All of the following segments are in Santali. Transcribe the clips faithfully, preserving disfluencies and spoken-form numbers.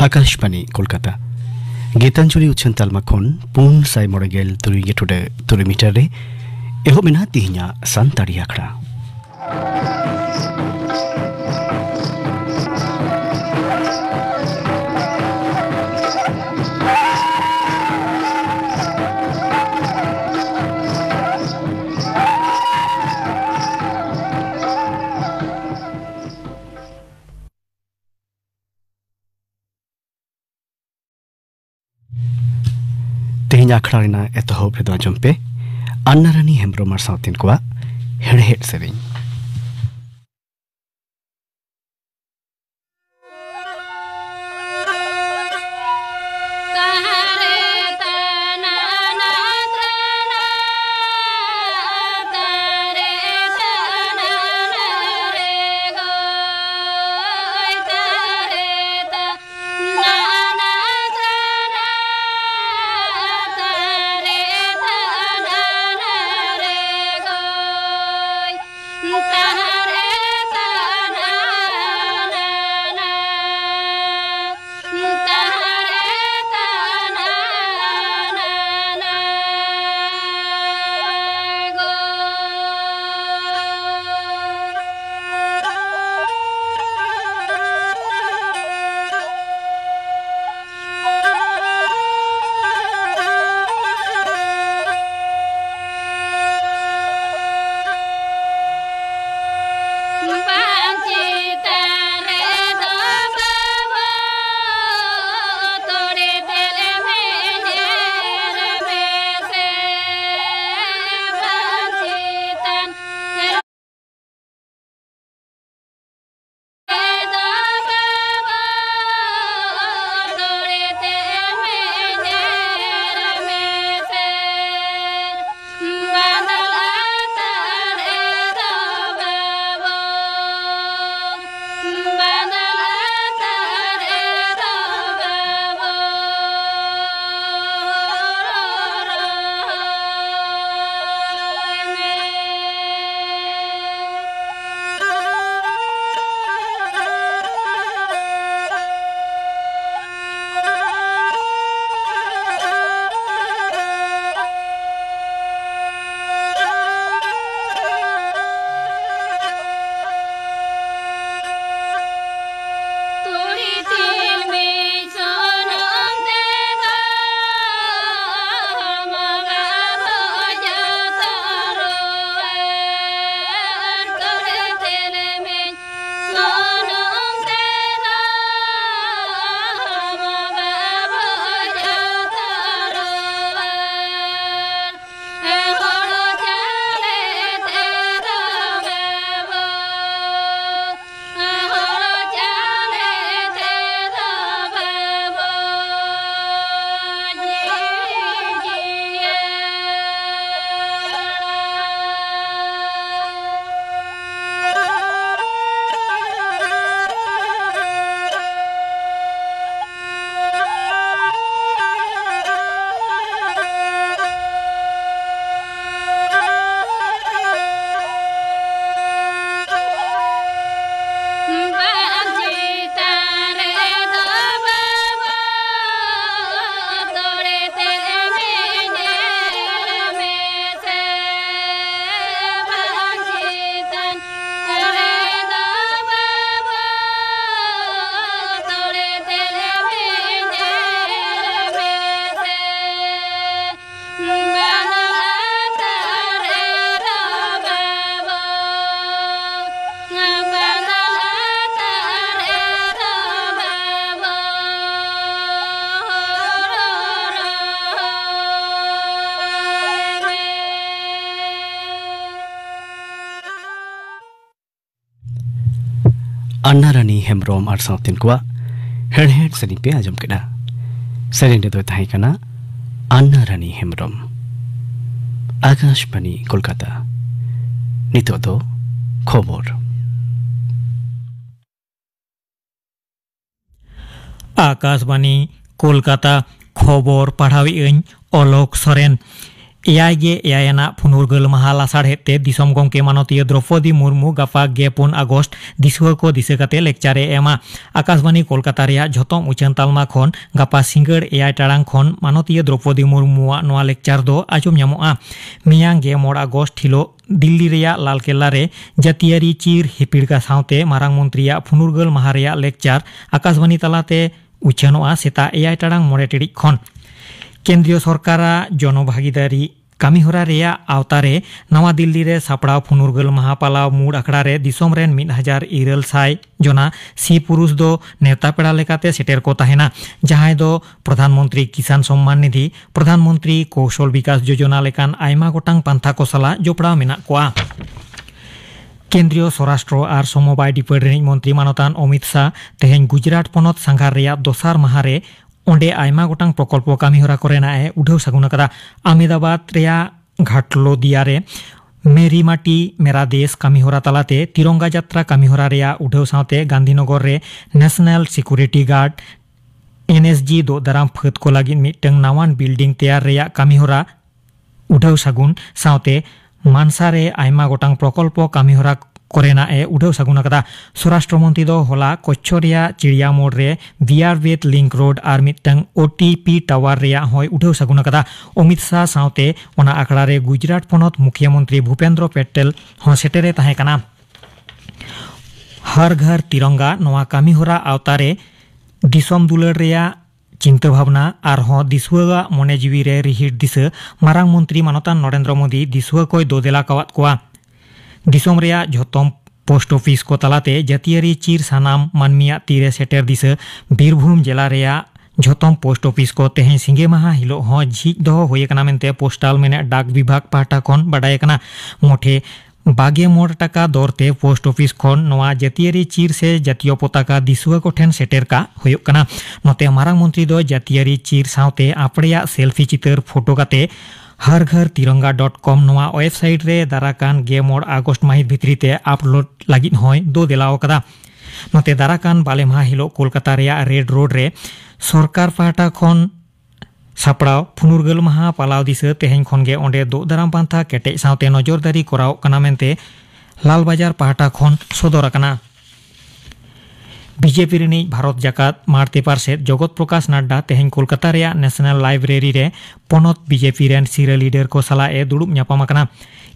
ᱟᱠᱟᱥᱵᱟᱱᱤ ᱠᱳᱞᱠᱟᱛᱟ᱾ ᱜᱤᱛᱟᱧᱡᱚᱞᱤ ᱩᱪᱷᱟᱹᱱ ᱛᱟᱞᱢᱟ ᱠᱷᱚᱱ ᱯᱩᱱ ᱥᱟᱭ ᱢᱚᱬᱮ ᱜᱮᱞ ᱛᱩᱨᱩᱭ ᱜᱮ ᱴᱩᱰᱟᱹᱜ ᱛᱩᱨᱩᱭ ᱢᱤᱴᱟᱨ ᱨᱮ ᱮᱦᱚᱵ ᱮᱱᱟ ᱛᱤᱦᱤᱧᱟᱜ ᱥᱟᱱᱛᱟᱲᱤ ᱟᱠᱷᱲᱟ᱾ ᱛᱮᱦᱮᱧ ᱟᱠᱷᱲᱟ ᱨᱮᱱᱟᱜ ᱮᱛᱚᱦᱚᱵ ᱨᱮᱫᱚ ᱟᱸᱡᱚᱢ ᱯᱮ ᱟᱱᱱᱟᱨᱟᱱᱤ ᱦᱮᱢᱵᱽᱨᱚᱢ ᱟᱨ ᱥᱟᱶᱛᱮᱱ ᱠᱚᱣᱟᱜ ᱦᱮᱲᱦᱮᱫ ᱥᱮᱨᱮᱧ᱾ ᱟᱱᱱᱟ ᱨᱟᱱᱤ ᱦᱮᱢᱵᱽᱨᱚᱢ ᱟᱨ ᱥᱟᱶᱛᱮᱱ ᱠᱚᱣᱟᱜ ᱦᱮᱲᱦᱮᱫ ᱥᱮᱨᱮᱧ ᱯᱮ ᱟᱸᱡᱚᱢ ᱠᱮᱫᱟ᱾ ᱥᱮᱨᱮᱧ ᱨᱮᱫᱚᱭ ᱛᱟᱦᱮᱸ ᱠᱟᱱᱟ ᱟᱱᱱᱟ ᱨᱟᱱᱤ ᱦᱮᱢᱵᱽᱨᱚᱢ᱾ ᱟᱠᱟᱥᱵᱟᱱᱤ ᱠᱳᱞᱠᱟᱛᱟ᱾ ᱱᱤᱛᱚᱜ ᱫᱚ ᱠᱷᱚᱵᱚᱨ᱾ ᱟᱠᱟᱥᱵᱟᱱᱤ ᱠᱳᱞᱠᱟᱛᱟ, ᱠᱷᱚᱵᱚᱨ ᱯᱟᱲᱦᱟᱣᱮᱫ ᱟᱹᱧ ᱚᱞᱚᱠ ᱥᱚᱨᱮᱱ᱾ ᱮᱭᱟᱭ ᱜᱮ ᱮᱭᱟᱭ ᱟᱱᱟᱜ ᱯᱷᱩᱱᱩᱨᱜᱟᱹᱞ ᱢᱟᱦᱟ ᱞᱟᱥᱟᱲᱦᱮᱫ ᱛᱮ ᱫᱤᱥᱚᱢ ᱜᱚᱢᱠᱮ ᱢᱟᱱᱚᱛᱤᱭᱟᱹ ᱫᱨᱚᱯᱚᱫᱤ ᱢᱩᱨᱢᱩ ᱜᱟᱯᱟ ᱜᱮ ᱯᱩᱱ ᱟᱜᱚᱥᱴ ᱫᱤᱥᱩᱣᱟᱹ ᱠᱚ ᱫᱤᱥᱟᱹ ᱠᱟᱛᱮ ᱞᱮᱠᱪᱟᱨ ᱮ ᱮᱢᱟ᱾ ᱟᱠᱟᱥᱵᱟᱱᱤ ᱠᱳᱞᱠᱟᱛᱟ ᱨᱮᱭᱟᱜ ᱡᱷᱚᱛᱚᱢ ᱩᱪᱷᱟᱹᱱ ᱛᱟᱞᱢᱟ ᱠᱷᱚᱱ ᱜᱟᱯᱟ ᱥᱤᱸᱜᱟᱹᱲ ᱮᱭᱟᱭ ᱴᱟᱲᱟᱝ ᱠᱷᱚᱱ ᱢᱟᱱᱚᱛᱤᱭᱟᱹ ᱫᱨᱚᱯᱚᱫᱤ ᱢᱩᱨᱢᱩᱣᱟᱜ ᱱᱚᱣᱟ ᱞᱮᱠᱪᱟᱨ ᱫᱚ ᱟᱸᱡᱚᱢ ᱧᱟᱢᱚᱜᱼᱟ᱾ ᱢᱮᱭᱟᱝ ᱜᱮ ᱢᱚᱬᱮ ᱟᱜᱚᱥᱴ ᱦᱤᱞᱳᱜ ᱫᱤᱞᱞᱤ ᱨᱮᱭᱟᱜ ᱞᱟᱞ ᱠᱮᱞᱞᱟ ᱨᱮ ᱡᱟᱹᱛᱤᱭᱟᱹᱨᱤ ᱪᱤᱨ ᱦᱤᱯᱤᱲᱠᱟ ᱥᱟᱶᱛᱮ ᱢᱟᱨᱟᱝ ᱢᱚᱱᱛᱨᱤᱭᱟᱜ ᱯᱷᱩᱱᱩᱨᱜᱟᱹᱞ ᱢᱟᱦᱟ ᱨᱮᱭᱟᱜ ᱞᱮᱠᱪᱟᱨ ᱟᱠᱟᱥᱵᱟᱱᱤ ᱛᱟᱞᱟᱛᱮ ᱩᱪᱷᱟᱹᱱᱚᱜᱼᱟ ᱥᱮᱛᱟᱜ ᱮᱭᱟᱭ ᱴᱟᱲᱟᱝ ᱢᱚᱬᱮ ᱴᱤᱲᱤᱡ ᱠᱷᱚᱱ᱾ ᱠᱮᱱᱫᱨᱤᱭᱚ ᱥᱚᱨᱠᱟᱨᱟᱜ ᱡᱚᱱᱚ ᱵᱷᱟᱜᱤᱫᱟᱨᱤ ᱠᱟᱹᱢᱤᱦᱚᱨᱟ ᱨᱮᱭᱟᱜ ᱟᱣᱛᱟ ᱨᱮ ᱱᱟᱣᱟ ᱫᱤᱞᱞᱤ ᱨᱮ ᱥᱟᱯᱲᱟᱣ ᱯᱷᱩᱱᱩᱨᱜᱟᱹᱞ ᱢᱟᱦᱟ ᱯᱟᱞᱟᱣ ᱢᱩᱲ ᱟᱠᱷᱲᱟ ᱨᱮ ᱫᱤᱥᱚᱢ ᱨᱮᱱ ᱢᱤᱫ ᱦᱟᱡᱟᱨ ᱤᱨᱟᱹᱞ ᱥᱟᱭ ᱡᱚᱱᱟ ᱥᱤ ᱯᱩᱨᱩᱥ ᱫᱚ ᱱᱮᱣᱛᱟ ᱯᱮᱲᱟ ᱞᱮᱠᱟᱛᱮ ᱥᱮᱴᱮᱨ ᱠᱚ ᱛᱟᱦᱮᱱᱟ, ᱡᱟᱦᱟᱸᱭ ᱫᱚ ᱯᱨᱚᱫᱷᱟᱱ ᱢᱚᱱᱛᱨᱤ ᱠᱤᱥᱟᱱ ᱥᱚᱢᱢᱟᱱ ᱱᱤᱫᱷᱤ, ᱯᱨᱚᱫᱷᱟᱱ ᱢᱚᱱᱛᱨᱤ ᱠᱳᱣᱥᱚᱞ ᱵᱤᱠᱟᱥ ᱡᱳᱡᱚᱱᱟ ᱞᱮᱠᱟᱱ ᱟᱭᱢᱟ ᱜᱚᱴᱟᱝ ᱯᱟᱱᱛᱷᱟ ᱠᱚ ᱥᱟᱞᱟᱜ ᱡᱚᱯᱲᱟᱣ ᱢᱮᱱᱟᱜ ᱠᱚᱣᱟ᱾ ᱠᱮᱱᱫᱨᱤᱭᱚ ᱥᱚᱨᱟᱥᱴᱨᱚ ᱟᱨ ᱥᱚᱢᱚᱵᱟᱭ ᱰᱤᱯᱟᱹᱲᱤ ᱨᱤᱱᱤᱡ ᱢᱚᱱᱛᱨᱤ ᱢᱟᱱᱚᱛᱟᱱ ᱚᱢᱤᱛ ᱥᱟᱦ ᱛᱮᱦᱮᱧ ᱜᱩᱡᱽᱨᱟᱴ ᱯᱚᱱᱚᱛ ᱥᱟᱸᱜᱷᱟᱨ ᱨᱮᱭᱟᱜ ᱫᱚᱥᱟᱨ ᱢᱟᱦᱟ ᱨᱮ ᱚᱸᱰᱮ ᱟᱭᱢᱟ ᱜᱚᱴᱟᱝ ᱯᱨᱚᱠᱚᱞᱯᱚ ᱠᱟᱹᱢᱤᱦᱚᱨᱟ ᱠᱚᱨᱮᱱᱟᱜ ᱮ ᱩᱰᱷᱟᱹᱣ ᱥᱟᱹᱜᱩᱱ ᱟᱠᱟᱫᱟ᱾ ᱟᱢᱮᱫᱟᱵᱟᱫᱽ ᱨᱮᱭᱟᱜ ᱜᱷᱟᱴᱞᱳᱫᱤᱭᱟ ᱨᱮ ᱢᱮᱨᱤ ᱢᱟᱴᱤ ᱢᱮᱨᱟ ᱫᱮᱥ ᱠᱟᱹᱢᱤᱦᱚᱨᱟ ᱛᱟᱞᱟᱛᱮ ᱛᱤᱨᱚᱝᱜᱟ ᱡᱟᱛᱨᱟ ᱠᱟᱹᱢᱤᱦᱚᱨᱟ ᱨᱮᱭᱟᱜ ᱩᱰᱷᱟᱹᱣ ᱥᱟᱶᱛᱮ ᱜᱟᱱᱫᱷᱤᱱᱚᱜᱚᱨ ᱨᱮ national security guard, N S G, ᱫᱚᱜ ᱫᱟᱨᱟᱢ ᱯᱷᱟᱹᱫ ᱠᱚ ᱞᱟᱹᱜᱤᱫ ᱢᱤᱫᱴᱟᱝ ᱱᱟᱣᱟᱱ ᱵᱤᱞᱰᱤᱝ ᱛᱮᱭᱟᱨ ᱨᱮᱭᱟᱜ ᱠᱟᱹᱢᱤᱦᱚᱨᱟ ᱩᱰᱷᱟᱹᱣ ᱥᱟᱹᱜᱩᱱ ᱥᱟᱶᱛᱮ ᱢᱟᱱᱥᱟ ᱨᱮ ᱟᱭᱢᱟ ᱜᱚᱴᱟᱝ ᱯᱨᱚᱠᱚᱞᱯᱚ ᱠᱟᱹᱢᱤᱦᱚᱨᱟ ᱠᱚᱨᱮᱱᱟᱜ ᱮ ᱩᱰᱷᱟᱹᱣ ᱥᱟᱹᱜᱩᱱ ᱟᱠᱟᱫᱟ᱾ ᱥᱚᱨᱟᱥᱴᱨᱚ ᱢᱚᱱᱛᱨᱤ ᱫᱚ ᱦᱚᱞᱟ ᱠᱚᱪᱪᱷᱚ ᱨᱮᱭᱟᱜ ᱪᱤᱲᱤᱭᱟ ᱢᱳᱲ ᱨᱮ ᱵᱤᱭᱟᱨ ᱵᱮᱛ ᱞᱤᱝᱠ ᱨᱳᱰ ᱟᱨ ᱢᱤᱫᱴᱟᱝ ᱳ ᱴᱤ ᱯᱤ ᱴᱟᱣᱟᱨ ᱨᱮᱭᱟᱜ ᱦᱚᱸᱭ ᱩᱰᱷᱟᱹᱣ ᱥᱟᱹᱜᱩᱱ ᱟᱠᱟᱫᱟ᱾ ᱚᱢᱤᱛ ᱥᱟᱦ ᱥᱟᱶᱛᱮ ᱚᱱᱟ ᱟᱠᱷᱲᱟ ᱨᱮ ᱜᱩᱡᱽᱨᱟᱴ ᱯᱚᱱᱚᱛ ᱢᱩᱠᱷᱤᱭᱟᱹ ᱢᱚᱱᱛᱨᱤ ᱵᱷᱩᱯᱮᱱᱫᱨᱚ ᱯᱮᱴᱮᱞ ᱦᱚᱸ ᱥᱮᱴᱮᱨ ᱮ ᱛᱟᱦᱮᱸ ᱠᱟᱱᱟ᱾ ᱦᱟᱨ ᱜᱷᱟᱨ ᱛᱤᱨᱚᱝᱜᱟ ᱱᱚᱣᱟ ᱠᱟᱹᱢᱤᱦᱚᱨᱟ ᱟᱣᱛᱟ ᱨᱮ ᱫᱤᱥᱚᱢ ᱫᱩᱞᱟᱹᱲ ᱨᱮᱭᱟᱜ ᱪᱤᱱᱛᱟᱹ ᱵᱷᱟᱵᱽᱱᱟ ᱟᱨᱦᱚᱸ ᱫᱤᱥᱩᱣᱟᱹ ᱟᱜ ᱢᱚᱱᱮ ᱡᱤᱣᱤ ᱨᱮ ᱨᱤᱦᱤᱴ ᱫᱤᱥᱟᱹ ᱢᱟᱨᱟᱝ ᱢᱚᱱᱛᱨᱤ ᱢᱟᱱᱚᱛᱟᱱ ᱱᱚᱨᱮᱱᱫᱨᱚ ᱢᱳᱫᱤ ᱫᱤᱥᱩᱣᱟᱹ ᱠᱚᱭ ᱫᱚ ᱫᱮᱞᱟ ᱠᱟᱣᱟᱫ ᱠᱚᱣᱟ᱾ ᱫᱤᱥᱚᱢ ᱨᱮᱭᱟᱜ ᱡᱷᱚᱛᱚᱢ ᱯᱳᱥᱴ ᱚᱯᱷᱤᱥ ᱠᱚ ᱛᱟᱞᱟᱛᱮ ᱡᱟᱹᱛᱤᱭᱟᱹᱨᱤ ᱪᱤᱨ ᱥᱟᱱᱟᱢ ᱢᱟᱹᱱᱢᱤᱭᱟᱜ ᱛᱤᱨᱮ ᱥᱮᱴᱮᱨ ᱫᱤᱥᱟᱹ᱾ ᱵᱤᱨᱵᱷᱩᱢ ᱡᱮᱞᱟ ᱨᱮᱭᱟᱜ ᱡᱷᱚᱛᱚᱢ ᱯᱳᱥᱴ ᱚᱯᱷᱤᱥ ᱠᱚ ᱛᱮᱦᱮᱧ ᱥᱤᱸᱜᱮ ᱢᱟᱦᱟ ᱦᱤᱞᱳᱜ ᱦᱚᱸ ᱡᱷᱤᱡ ᱫᱚᱦᱚ ᱦᱩᱭ ᱟᱠᱟᱱᱟ ᱢᱮᱱᱛᱮ ᱯᱳᱥᱴᱟᱞ ᱢᱮᱱᱮᱫ ᱰᱟᱠ ᱵᱤᱵᱷᱟᱜᱽ ᱯᱟᱦᱴᱟ ᱠᱷᱚᱱ ᱵᱟᱰᱟᱭ ᱟᱠᱟᱱᱟ᱾ ᱢᱚᱴᱷᱮ ᱵᱟᱜᱮ ᱢᱚᱬ ᱴᱟᱠᱟ ᱫᱚᱨ ᱛᱮ ᱯᱳᱥᱴ ᱚᱯᱷᱤᱥ ᱠᱷᱚᱱ ᱱᱚᱣᱟ ᱡᱟᱹᱛᱤᱭᱟᱹᱨᱤ ᱪᱤᱨ ᱥᱮ ᱡᱟᱹᱛᱤᱭᱚ ᱯᱚᱛᱟᱠᱟ ᱫᱤᱥᱩᱣᱟᱹ ᱠᱚ ᱴᱷᱮᱱ ᱥᱮᱴᱮᱨ ᱠᱟᱜ ᱦᱩᱭᱩᱜ ᱠᱟᱱᱟ᱾ ᱱᱚᱛᱮ ᱢᱟᱨᱟᱝ ᱢᱚᱱᱛᱨᱤ ᱫᱚ ᱡᱟᱹᱛᱤᱭᱟᱹᱨᱤ ᱪᱤᱨ ᱥᱟᱶᱛᱮ ᱟᱯᱲᱮᱭᱟᱜ ᱥᱮᱞᱯᱷᱤ ᱪᱤᱛᱟᱹᱨ ᱯᱷᱳᱴᱳ ᱠᱟᱛᱮ ᱦᱟᱨ ᱜᱷᱟᱨ ᱛᱤᱨᱚᱝᱜᱟ ᱰᱚᱴ ᱠᱚᱢ ᱱᱚᱣᱟ ᱳᱭᱮᱵᱽᱥᱟᱭᱤᱴ ᱨᱮ ᱫᱟᱨᱟᱠᱟᱱ ᱜᱮ ᱢᱚᱬ ᱟᱜᱚᱥᱴ ᱢᱟᱹᱦᱤᱛ ᱵᱷᱤᱛᱨᱤ ᱛᱮ ᱟᱯᱞᱳᱰ ᱞᱟᱹᱜᱤᱫ ᱦᱚᱸᱭ ᱫᱳ ᱫᱮᱞᱟᱣ ᱟᱠᱟᱫᱟ᱾ ᱱᱚᱛᱮ ᱫᱟᱨᱟᱠᱟᱱ ᱵᱟᱞᱮ ᱢᱟᱦᱟ ᱦᱤᱞᱳᱜ ᱠᱳᱞᱠᱟᱛᱟ ᱨᱮᱭᱟᱜ ᱨᱮᱰ ᱨᱳᱰ ᱨᱮ ᱥᱚᱨᱠᱟᱨ ᱯᱟᱦᱴᱟ ᱠᱷᱚᱱ ᱥᱟᱯᱲᱟᱣ ᱯᱷᱩᱱᱩᱨᱜᱟᱹᱞ ᱢᱟᱦᱟ ᱯᱟᱞᱟᱣ ᱫᱤᱥᱟᱹ ᱛᱮᱦᱮᱧ ᱠᱷᱚᱱ ᱜᱮ ᱚᱸᱰᱮ ᱫᱳᱜ ᱫᱟᱨᱟᱢ ᱯᱟᱱᱛᱷᱟ ᱠᱮᱴᱮᱡ ᱥᱟᱶᱛᱮ ᱱᱚᱡᱚᱨᱫᱟᱨᱤ ᱠᱚᱨᱟᱣᱚᱜ ᱠᱟᱱᱟ ᱢᱮᱱᱛᱮ ᱞᱟᱞᱵᱟᱡᱟᱨ ᱯᱟᱦᱴᱟ ᱠᱷᱚᱱ ᱥᱚᱫᱚᱨ ᱟᱠᱟᱱᱟ᱾ ᱵᱤᱡᱮᱯᱤ ᱨᱤᱱᱤᱡ ᱵᱷᱟᱨᱚᱛ ᱡᱟᱠᱟᱛ ᱢᱟᱬᱛᱮ ᱯᱟᱨᱥᱮᱛ ᱡᱚᱜᱚᱛ ᱯᱨᱚᱠᱟᱥ ᱱᱟᱰᱰᱟ ᱛᱮᱦᱮᱧ ᱠᱳᱞᱠᱟᱛᱟ ᱨᱮᱭᱟᱜ ᱱᱮᱥᱱᱟᱞ ᱞᱟᱭᱵᱨᱮᱨᱤ ᱨᱮ ᱯᱚᱱᱚᱛ ᱵᱤᱡᱮᱯᱤ ᱨᱮᱱ ᱥᱤᱨᱟᱹ ᱞᱤᱰᱟᱨ ᱠᱚ ᱥᱟᱞᱟᱜ ᱮ ᱫᱩᱲᱩᱵ ᱧᱟᱯᱟᱢ ᱟᱠᱟᱱᱟ᱾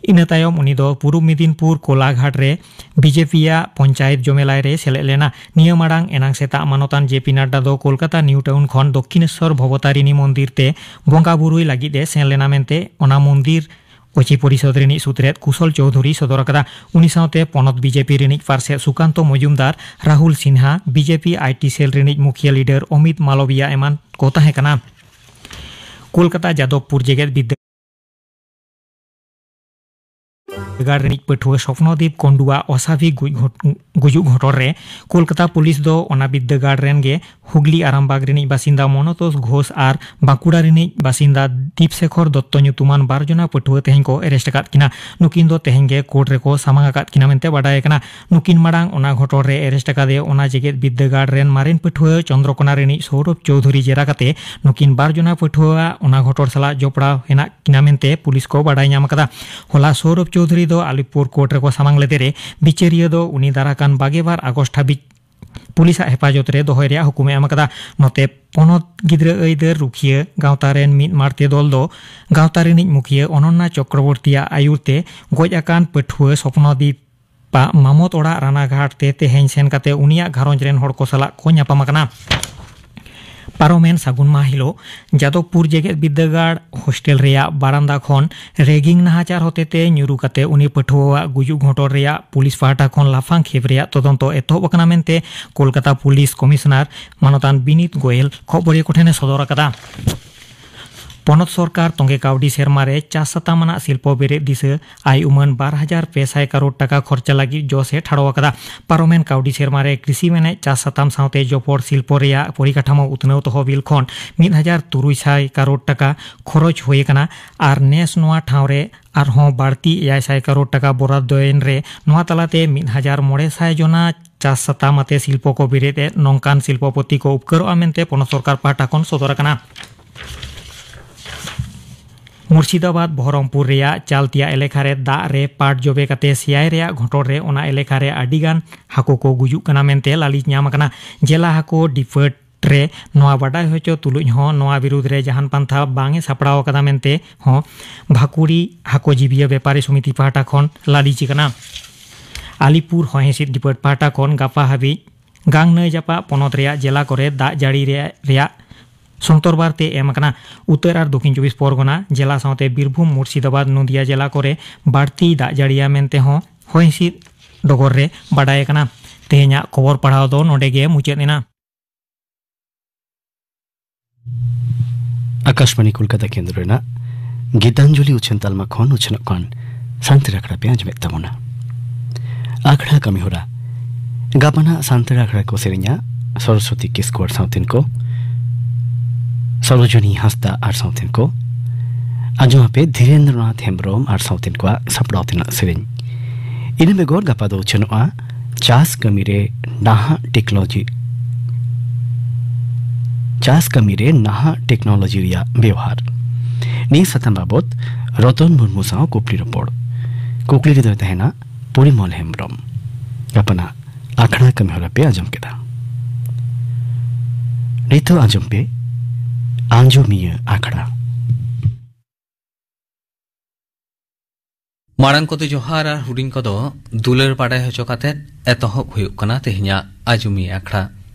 ᱤᱱᱟᱹ ᱛᱟᱭᱚᱢ ᱩᱱᱤ ᱫᱚ ᱯᱩᱨᱩᱵ ᱢᱮᱫᱤᱱᱯᱩᱨ ᱠᱳᱞᱟᱜᱷᱟᱴ ᱨᱮ ᱵᱤᱡᱮᱯᱤ ᱭᱟᱜ ᱯᱚᱧᱪᱟᱭᱮᱛ ᱡᱚᱢᱮᱞᱟᱭ ᱨᱮ ᱥᱮᱞᱮᱫ ᱞᱮᱱᱟ᱾ ᱱᱤᱭᱟᱹ ᱢᱟᱲᱟᱝ ᱮᱱᱟᱝ ᱥᱮᱛᱟᱜ ᱢᱟᱱᱚᱛᱟᱱ ᱡᱮ ᱯᱤ ᱱᱟᱰᱰᱟ ᱫᱚ ᱠᱳᱞᱠᱟᱛᱟ ᱱᱤᱭᱩ ᱴᱟᱣᱩᱱ ᱠᱷᱚᱱ ᱫᱚᱠᱠᱷᱤᱱᱮᱥᱣᱚᱨ ᱵᱷᱚᱵᱚᱛᱟᱨᱤᱱᱤ ᱢᱚᱱᱫᱤᱨ ᱛᱮ ᱵᱚᱸᱜᱟ ᱵᱩᱨᱩᱭ ᱞᱟᱹᱜᱤᱫ ᱮ ᱥᱮᱱ ᱞᱮᱱᱟ ᱢᱮᱱᱛᱮ ᱚᱱᱟ ᱢᱚᱱᱫᱤᱨ ᱚᱪᱤ ᱯᱚᱨᱤᱥᱚᱫᱽ ᱨᱤᱱᱤᱡ ᱥᱩᱛᱨᱮᱫ ᱠᱩᱥᱚᱞ ᱪᱳᱣᱫᱷᱩᱨᱤ ᱥᱚᱫᱚᱨ ᱟᱠᱟᱫᱟ᱾ ᱩᱱᱤ ᱥᱟᱶᱛᱮ ᱯᱚᱱᱚᱛ ᱵᱤᱡᱮᱯᱤ ᱨᱤᱱᱤᱡ ᱯᱟᱨᱥᱮᱛ ᱥᱩᱠᱟᱱᱛᱚ ᱢᱚᱡᱩᱢᱫᱟᱨ, ᱨᱟᱦᱩᱞ ᱥᱤᱱᱦᱟ, ᱵᱤᱡᱮᱯᱤ ᱟᱭ ᱴᱤ ᱥᱮᱞ ᱨᱤᱱᱤᱡ ᱢᱩᱠᱷᱤᱭᱟᱹ ᱞᱤᱰᱟᱨ ᱚᱢᱤᱛ ᱢᱟᱞᱚᱵᱤᱭᱟ ᱮᱢᱟᱱ ᱠᱚ ᱛᱟᱦᱮᱸ ᱠᱟᱱᱟ᱾ ᱠᱳᱞᱠᱟᱛᱟ ᱡᱟᱫᱚᱵᱽᱯᱩᱨ ᱡᱮᱜᱮᱛ ᱵᱤᱨᱫᱟᱹᱜᱟᱲ ᱨᱤᱱᱤᱡ ᱯᱟᱹᱴᱷᱩᱣᱟᱹ ᱥᱚᱯᱱᱚᱫᱤᱯ ᱠᱚᱱᱰᱩᱣᱟᱜ ᱚᱥᱟᱵᱷᱤᱠ ᱜᱩᱡ ᱜᱷᱚᱴ-, ᱜᱩᱡᱩᱜ ᱜᱷᱚᱴᱚᱱ ᱨᱮ ᱠᱳᱞᱠᱟᱛᱟ ᱯᱩᱞᱤᱥ ᱫᱚ ᱚᱱᱟ ᱵᱤᱨᱫᱟᱹᱜᱟᱲ ᱨᱮᱱ ᱜᱮ ᱦᱩᱜᱽᱞᱤ ᱟᱨᱟᱢᱵᱟᱜᱽ ᱨᱤᱱᱤᱡ ᱵᱟᱥᱤᱱᱫᱟ ᱢᱚᱱᱚᱛᱳᱥ ᱜᱷᱳᱥ ᱟᱨ ᱵᱟᱸᱠᱩᱲᱟ ᱨᱤᱱᱤᱡ ᱵᱟᱥᱤᱱᱫᱟ ᱫᱤᱯᱥᱮᱠᱷᱚᱨ ᱫᱚᱛᱛᱚ ᱧᱩᱛᱩᱢᱟᱱ ᱵᱟᱨ ᱡᱚᱱᱟ ᱯᱟᱹᱴᱷᱩᱣᱟᱹ ᱛᱮᱦᱮᱧ ᱠᱚ ᱮᱨᱮᱥᱴ ᱟᱠᱟᱫ ᱠᱤᱱᱟ᱾ ᱱᱩᱠᱤᱱ ᱫᱚ ᱛᱮᱦᱮᱧ ᱜᱮ ᱠᱳᱨᱴ ᱨᱮᱠᱚ ᱥᱟᱢᱟᱝ ᱟᱠᱟᱫ ᱠᱤᱱᱟ ᱢᱮᱱᱛᱮ ᱵᱟᱰᱟᱭ ᱟᱠᱟᱱᱟ᱾ ᱱᱩᱠᱤᱱ ᱢᱟᱲᱟᱝ ᱚᱱᱟ ᱜᱷᱚᱴᱚᱱ ᱨᱮ ᱮᱨᱮᱥᱴ ᱟᱠᱟᱫᱮ ᱚᱱᱟ ᱡᱮᱜᱮᱛ ᱵᱤᱨᱫᱟᱹᱜᱟᱲ ᱨᱮᱱ ᱢᱟᱨᱮᱱ ᱯᱟᱹᱴᱷᱩᱣᱟᱹ ᱪᱚᱱᱫᱨᱚᱠᱳᱱᱟ ᱨᱤᱱᱤᱡ ᱥᱚᱣᱨᱚᱵᱷ ᱪᱳᱣᱫᱷᱩᱨᱤ ᱡᱮᱨᱟ ᱠᱟᱛᱮ ᱱᱩᱠᱤᱱ ᱵᱟᱨ ᱡᱚᱱᱟ ᱯᱟᱹᱴᱷᱩᱣᱟᱹᱣᱟᱜ ᱚᱱᱟ ᱜᱷᱚᱴᱚᱱ ᱥᱟᱞᱟᱜ ᱡᱚᱯᱲᱟᱣ ᱦᱮᱱᱟᱜ ᱠᱤᱱᱟ ᱢᱮᱱᱛᱮ ᱯᱩᱞᱤᱥ ᱠᱚ ᱵᱟᱰᱟᱭ ᱧᱟᱢ ᱟᱠᱟᱫᱟ᱾ ᱦᱚᱞᱟ ᱥᱚᱣᱨᱚᱵᱷ ᱪᱳᱣᱫᱷᱩᱨᱤ ᱫᱚ ᱟᱞᱤᱯᱩᱨ ᱠᱳᱨᱴ ᱨᱮᱠᱚ ᱥᱟᱢᱟᱝ ᱞᱮᱫᱮ ᱨᱮ ᱵᱤᱪᱟᱹᱨᱤᱭᱟᱹ ᱫᱚ ᱩᱱᱤ ᱫᱟᱨᱟ ᱠᱟᱱ ᱵᱟᱜᱮ ᱵᱟᱨ ᱟᱜᱚᱥᱴ ᱦᱟᱹᱵᱤᱡ ᱯᱩᱞᱤᱥᱟᱜ ᱦᱮᱯᱟᱡᱚᱛ ᱨᱮ ᱫᱚᱦᱚᱭ ᱨᱮᱭᱟᱜ ᱦᱩᱠᱩᱢ ᱮ ᱮᱢ ᱟᱠᱟᱫᱟ᱾ ᱱᱚᱛᱮ ᱯᱚᱱᱚᱛ ᱜᱤᱫᱽᱨᱟᱹ ᱟᱹᱭᱫᱟᱹᱨ ᱨᱩᱠᱷᱤᱭᱟᱹ ᱜᱟᱶᱛᱟ ᱨᱮᱱ ᱢᱤᱫ ᱢᱟᱲᱛᱮ ᱫᱚᱞ ᱫᱚ ᱜᱟᱶᱛᱟ ᱨᱤᱱᱤᱡ ᱢᱩᱠᱷᱤᱭᱟᱹ ᱚᱱᱚᱱᱱᱟ ᱪᱚᱠᱨᱚᱵᱚᱨᱛᱤᱭᱟᱜ ᱟᱹᱭᱩᱨ ᱛᱮ ᱜᱚᱡ ᱟᱠᱟᱱ ᱯᱟᱹᱴᱷᱩᱣᱟᱹ ᱥᱚᱯᱱᱚᱫᱤᱯ ᱟᱜ ᱢᱟᱢᱚᱛ ᱚᱲᱟᱜ ᱨᱟᱱᱟᱜᱷᱟᱴ ᱛᱮ ᱛᱮᱦᱮᱧ ᱥᱮᱱ ᱠᱟᱛᱮ ᱩᱱᱤᱭᱟᱜ ᱜᱷᱟᱨᱚᱸᱡᱽ ᱨᱮᱱ ᱦᱚᱲ ᱠᱚ ᱥᱟᱞᱟᱜ ᱠᱚ ᱧᱟᱯᱟᱢ ᱟᱠᱟᱱᱟ᱾ ᱯᱟᱨᱚᱢᱮᱱ ᱥᱟᱹᱜᱩᱱ ᱢᱟᱦᱟ ᱦᱤᱞᱳᱜ ᱡᱟᱫᱚᱵᱽᱯᱩᱨ ᱡᱮᱜᱮᱛ ᱵᱤᱨᱫᱟᱹᱜᱟᱲ ᱦᱳᱥᱴᱮᱞ ᱨᱮᱭᱟᱜ ᱵᱟᱨᱟᱱᱫᱟ ᱠᱷᱚᱱ ᱨᱮᱜᱤᱝ ᱱᱟᱦᱟᱪᱟᱨ ᱦᱚᱛᱮᱛᱮ ᱧᱩᱨᱩ ᱠᱟᱛᱮ ᱩᱱᱤ ᱯᱟᱹᱴᱷᱩᱣᱟᱹᱣᱟᱜ ᱜᱩᱡᱩᱜ ᱜᱷᱚᱴᱚᱱ ᱨᱮᱭᱟᱜ ᱯᱩᱞᱤᱥ ᱯᱟᱦᱴᱟ ᱠᱷᱚᱱ ᱞᱟᱯᱷᱟᱝ ᱠᱷᱮᱯ ᱨᱮᱭᱟᱜ ᱛᱚᱫᱚᱱᱛᱚ ᱮᱛᱚᱦᱚᱵ ᱟᱠᱟᱱᱟ ᱢᱮᱱᱛᱮ ᱠᱳᱞᱠᱟᱛᱟ ᱯᱩᱞᱤᱥ ᱠᱚᱢᱤᱥᱚᱱᱟᱨ ᱢᱟᱱᱚᱛᱟᱱ ᱵᱤᱱᱤᱛ ᱜᱳᱭᱮᱞ ᱠᱷᱚᱵᱚᱨᱤᱭᱟᱹ ᱠᱚ ᱴᱷᱮᱱ ᱮ ᱥᱚᱫᱚᱨ ᱟᱠᱟᱫᱟ᱾ ᱯᱚᱱᱚᱛ ᱥᱚᱨᱠᱟᱨ ᱛᱚᱸᱜᱮ ᱠᱟᱹᱣᱰᱤ ᱥᱮᱨᱢᱟ ᱨᱮ ᱪᱟᱥ ᱥᱟᱛᱟᱢ ᱟᱱᱟᱜ ᱥᱤᱞᱯᱚ ᱵᱮᱨᱮᱫ ᱫᱤᱥᱟᱹ ᱟᱭ ᱩᱢᱟᱹᱱ ᱵᱟᱨ ᱦᱟᱡᱟᱨ ᱯᱮ ᱥᱟᱭ ᱠᱟᱨᱳᱲ ᱴᱟᱠᱟ ᱠᱷᱚᱨᱪᱟ ᱞᱟᱹᱜᱤᱫ ᱡᱚᱥ ᱮ ᱴᱷᱟᱲᱚ ᱟᱠᱟᱫᱟ᱾ ᱯᱟᱨᱚᱢᱮᱱ ᱠᱟᱹᱣᱰᱤ ᱥᱮᱨᱢᱟ ᱨᱮ ᱠᱨᱤᱥᱤ ᱢᱮᱱᱮᱡ ᱪᱟᱥ ᱥᱟᱛᱟᱢ ᱥᱟᱶᱛᱮ ᱡᱚᱯᱚᱲ ᱥᱤᱞᱯᱚ ᱨᱮᱭᱟᱜ ᱯᱚᱨᱤᱠᱟᱴᱷᱟᱢᱳ ᱩᱛᱱᱟᱹᱣ ᱛᱚᱦᱚᱵᱤᱞ ᱠᱷᱚᱱ ᱢᱤᱫ ᱦᱟᱡᱟᱨ ᱛᱩᱨᱩᱭ ᱥᱟᱭ ᱠᱟᱨᱳᱲ ᱴᱟᱠᱟ ᱠᱷᱚᱨᱚᱪ ᱦᱩᱭ ᱟᱠᱟᱱᱟ ᱟᱨ ᱱᱮᱥ ᱱᱚᱣᱟ ᱴᱷᱟᱶ ᱨᱮ ᱟᱨᱦᱚᱸ ᱵᱟᱹᱲᱛᱤ ᱮᱭᱟᱭ ᱥᱟᱭ ᱠᱟᱨᱳᱲ ᱴᱟᱠᱟ ᱵᱚᱨᱟᱫᱽᱫᱚᱭᱮᱱ ᱨᱮ ᱱᱚᱣᱟ ᱛᱟᱞᱟᱛᱮ ᱢᱤᱫ ᱦᱟᱡᱟᱨ ᱢᱚᱬᱮ ᱥᱟᱭ ᱡᱚᱱᱟ ᱪᱟᱥ ᱥᱟᱛᱟᱢ ᱟᱛᱮ ᱥᱤᱞᱯᱚ ᱠᱚ ᱵᱮᱨᱮᱫ ᱮᱫ ᱱᱚᱝᱠᱟᱱ ᱥᱤᱞᱯᱚᱯᱚᱛᱤ ᱠᱚ ᱩᱯᱠᱟᱹᱨᱚᱜᱼᱟ ᱢᱮᱱᱛᱮ ᱯᱚᱱᱚᱛ ᱥᱚᱨᱠᱟᱨ ᱯᱟᱦᱴᱟ ᱠᱷᱚᱱ ᱥᱚᱫᱚᱨ ᱟᱠᱟᱱᱟ᱾ ᱢᱩᱨᱥᱤᱫᱟᱵᱟᱫᱽ ᱵᱚᱦᱚᱨᱚᱢᱯᱩᱨ ᱨᱮᱭᱟᱜ ᱪᱟᱞᱛᱤᱭᱟ ᱮᱞᱮᱠᱷᱟ ᱨᱮ ᱫᱟᱜ ᱨᱮ ᱯᱟᱴ ᱡᱚᱵᱮ ᱠᱟᱛᱮ ᱥᱮᱭᱟᱭ ᱨᱮᱭᱟᱜ ᱜᱷᱚᱴᱚᱱ ᱨᱮ ᱚᱱᱟ ᱮᱞᱮᱠᱷᱟ ᱨᱮ ᱟᱹᱰᱤ ᱜᱟᱱ ᱦᱟᱹᱠᱩ ᱠᱚ ᱜᱩᱡᱩᱜ ᱠᱟᱱᱟ ᱢᱮᱱᱛᱮ ᱞᱟᱹᱞᱤᱥ ᱧᱟᱢ ᱟᱠᱟᱱᱟ᱾ ᱡᱮᱞᱟ ᱦᱟᱹᱠᱩ ᱰᱤᱯᱟᱨᱴ ᱨᱮ ᱱᱚᱣᱟ ᱵᱟᱰᱟᱭ ᱦᱚᱪᱚ ᱛᱩᱞᱩᱡ ᱦᱚᱸ ᱱᱚᱣᱟ ᱵᱤᱨᱩᱫᱽ ᱨᱮ ᱡᱟᱦᱟᱱ ᱯᱟᱱᱛᱷᱟ ᱵᱟᱝ ᱮ ᱥᱟᱯᱲᱟᱣ ᱟᱠᱟᱫᱟ ᱢᱮᱱᱛᱮ ᱦᱚᱸ ᱵᱷᱟᱠᱩᱲᱤ ᱦᱟᱹᱠᱩ ᱡᱤᱵᱤᱭᱟᱹ ᱵᱮᱯᱟᱨᱤ ᱥᱚᱢᱤᱛᱤ ᱯᱟᱦᱴᱟ ᱠᱷᱚᱱ ᱞᱟᱹᱞᱤᱥ ᱟᱠᱟᱱᱟ᱾ ᱟᱞᱤᱯᱩᱨ ᱦᱚᱭ ᱦᱤᱸᱥᱤᱫ ᱰᱤᱯᱟᱨᱴ ᱯᱟᱦᱴᱟ ᱠᱷᱚᱱ ᱜᱟᱯᱟ ᱦᱟᱹᱵᱤᱡ ᱜᱟᱝ ᱱᱟᱹᱭ ᱡᱟᱯᱟᱜ ᱯᱚᱱᱚᱛ ᱨᱮᱭᱟᱜ ᱡᱮᱞᱟ ᱠᱚᱨᱮ ᱫᱟᱜ ᱡᱟᱹᱲᱤ ᱨᱮ-, ᱨᱮᱭᱟᱜ ᱥᱚᱱᱛᱚᱨ ᱵᱟᱨᱛᱮ ᱮᱢ ᱟᱠᱟᱱᱟ᱾ ᱩᱛᱛᱚᱨ ᱟᱨ ᱫᱚᱠᱷᱤᱱ ᱪᱚᱵᱵᱤᱥ ᱯᱚᱨᱜᱚᱱᱟ ᱡᱮᱞᱟ ᱥᱟᱶᱛᱮ ᱵᱤᱨᱵᱷᱩᱢ, ᱢᱩᱨᱥᱤᱫᱟᱵᱟᱫᱽ, ᱱᱚᱫᱤᱭᱟ ᱡᱮᱞᱟ ᱠᱚᱨᱮ ᱵᱟᱹᱲᱛᱤ ᱫᱟᱜ ᱡᱟᱹᱲᱤᱭᱟ ᱢᱮᱱᱛᱮ ᱦᱚᱸ ᱦᱚᱭ ᱦᱤᱸᱥᱤᱫ ᱰᱚᱜᱚᱨ ᱨᱮ ᱵᱟᱰᱟᱭ ᱟᱠᱟᱱᱟ᱾ ᱛᱮᱦᱮᱧᱟᱜ ᱠᱷᱚᱵᱚᱨ ᱯᱟᱲᱦᱟᱣ ᱫᱚ ᱱᱚᱰᱮ ᱜᱮ ᱢᱩᱪᱟᱹᱫ ᱮᱱᱟ᱾ ᱟᱠᱟᱥᱵᱟᱬᱤ ᱠᱳᱞᱠᱟᱛᱟ ᱠᱮᱱᱫᱨᱚ ᱨᱮᱱᱟᱜ ᱜᱤᱛᱟᱧᱡᱚᱞᱤ ᱩᱪᱷᱟᱹᱱ ᱛᱟᱞᱢᱟ ᱠᱷᱚᱱ ᱩᱪᱷᱟᱹᱱᱚᱜ ᱠᱟᱱ ᱥᱟᱱᱛᱟᱲ ᱟᱠᱷᱲᱟ ᱯᱮ ᱟᱸᱡᱚᱢᱮᱫ ᱛᱟᱵᱚᱱᱟ᱾ ᱟᱠᱷᱲᱟ ᱠᱟᱹᱢᱤ ᱦᱚᱨᱟ᱾ ᱜᱟᱯᱟᱱᱟᱜ ᱥᱟᱱᱛᱟᱲ ᱟᱠᱷᱲᱟ ᱠᱚ ᱥᱮᱨᱮᱧᱟ ᱥᱚᱨᱚᱥᱚᱛᱤ ᱠᱤᱥᱠᱩ ᱟᱨ ᱥᱟᱶᱛᱮᱱ ᱠᱚ, ᱥᱚᱨᱳᱡᱚᱱᱤ ᱦᱟᱸᱥᱫᱟ ᱟᱨ ᱥᱟᱶᱛᱮᱱ ᱠᱚ᱾ ᱟᱸᱡᱚᱢ ᱟᱯᱮ ᱫᱷᱤᱨᱮᱱᱫᱨᱚᱱᱟᱛᱷ ᱦᱮᱢᱵᱨᱚᱢ ᱟᱨ ᱥᱟᱶᱛᱮᱱ ᱠᱚᱣᱟᱜ ᱥᱟᱯᱲᱟᱣ ᱛᱮᱱᱟᱜ ᱥᱮᱨᱮᱧ᱾ ᱤᱱᱟᱹ ᱵᱮᱜᱚᱨ ᱜᱟᱯᱟ ᱫᱚ ᱩᱪᱷᱟᱹᱱᱚᱜᱼᱟ ᱪᱟᱥ ᱠᱟᱹᱢᱤ ᱨᱮ ᱱᱟᱦᱟᱜ ᱴᱮᱠᱱᱳᱞᱚᱡᱤ, ᱪᱟᱥ ᱠᱟᱹᱢᱤ ᱨᱮ ᱱᱟᱦᱟᱜ ᱴᱮᱠᱱᱳᱞᱚᱡᱤ ᱨᱮᱭᱟᱜ ᱵᱮᱣᱦᱟᱨ᱾ ᱱᱤᱭᱟᱹ ᱥᱟᱛᱟᱢ ᱵᱟᱵᱚᱛ ᱨᱚᱛᱚᱱ ᱢᱩᱨᱢᱩ ᱥᱟᱶ ᱠᱩᱠᱞᱤ ᱨᱚᱯᱚᱲ᱾ ᱠᱩᱠᱞᱤ ᱨᱮᱫᱚᱭ ᱛᱟᱦᱮᱱᱟ ᱯᱚᱨᱤᱢᱚᱞ ᱦᱮᱢᱵᱨᱚᱢ᱾ ᱜᱟᱯᱟᱱᱟᱜ ᱟᱠᱷᱲᱟ ᱠᱟᱹᱢᱤ ᱦᱚᱨᱟ ᱯᱮ ᱟᱸᱡᱚᱢ ᱠᱮᱫᱟ᱾ ᱱᱤᱛᱚᱜ ᱟᱸᱡᱚᱢ ᱯᱮ ᱟᱸᱡᱚᱢᱤᱭᱟᱹ ᱟᱠᱷᱲᱟ᱾ ᱢᱟᱲᱟᱝ ᱠᱚᱫᱚ ᱡᱚᱦᱟᱨ ᱟᱨ ᱦᱩᱰᱤᱧ ᱠᱚᱫᱚ ᱫᱩᱞᱟᱹᱲ ᱵᱟᱰᱟᱭ ᱦᱚᱪᱚ ᱠᱟᱛᱮ ᱮᱛᱚᱦᱚᱵ ᱦᱩᱭᱩᱜ ᱠᱟᱱᱟ ᱛᱮᱦᱮᱧᱟᱜ ᱟᱸᱡᱚᱢᱤᱭᱟᱹ ᱟᱠᱷᱲᱟ᱾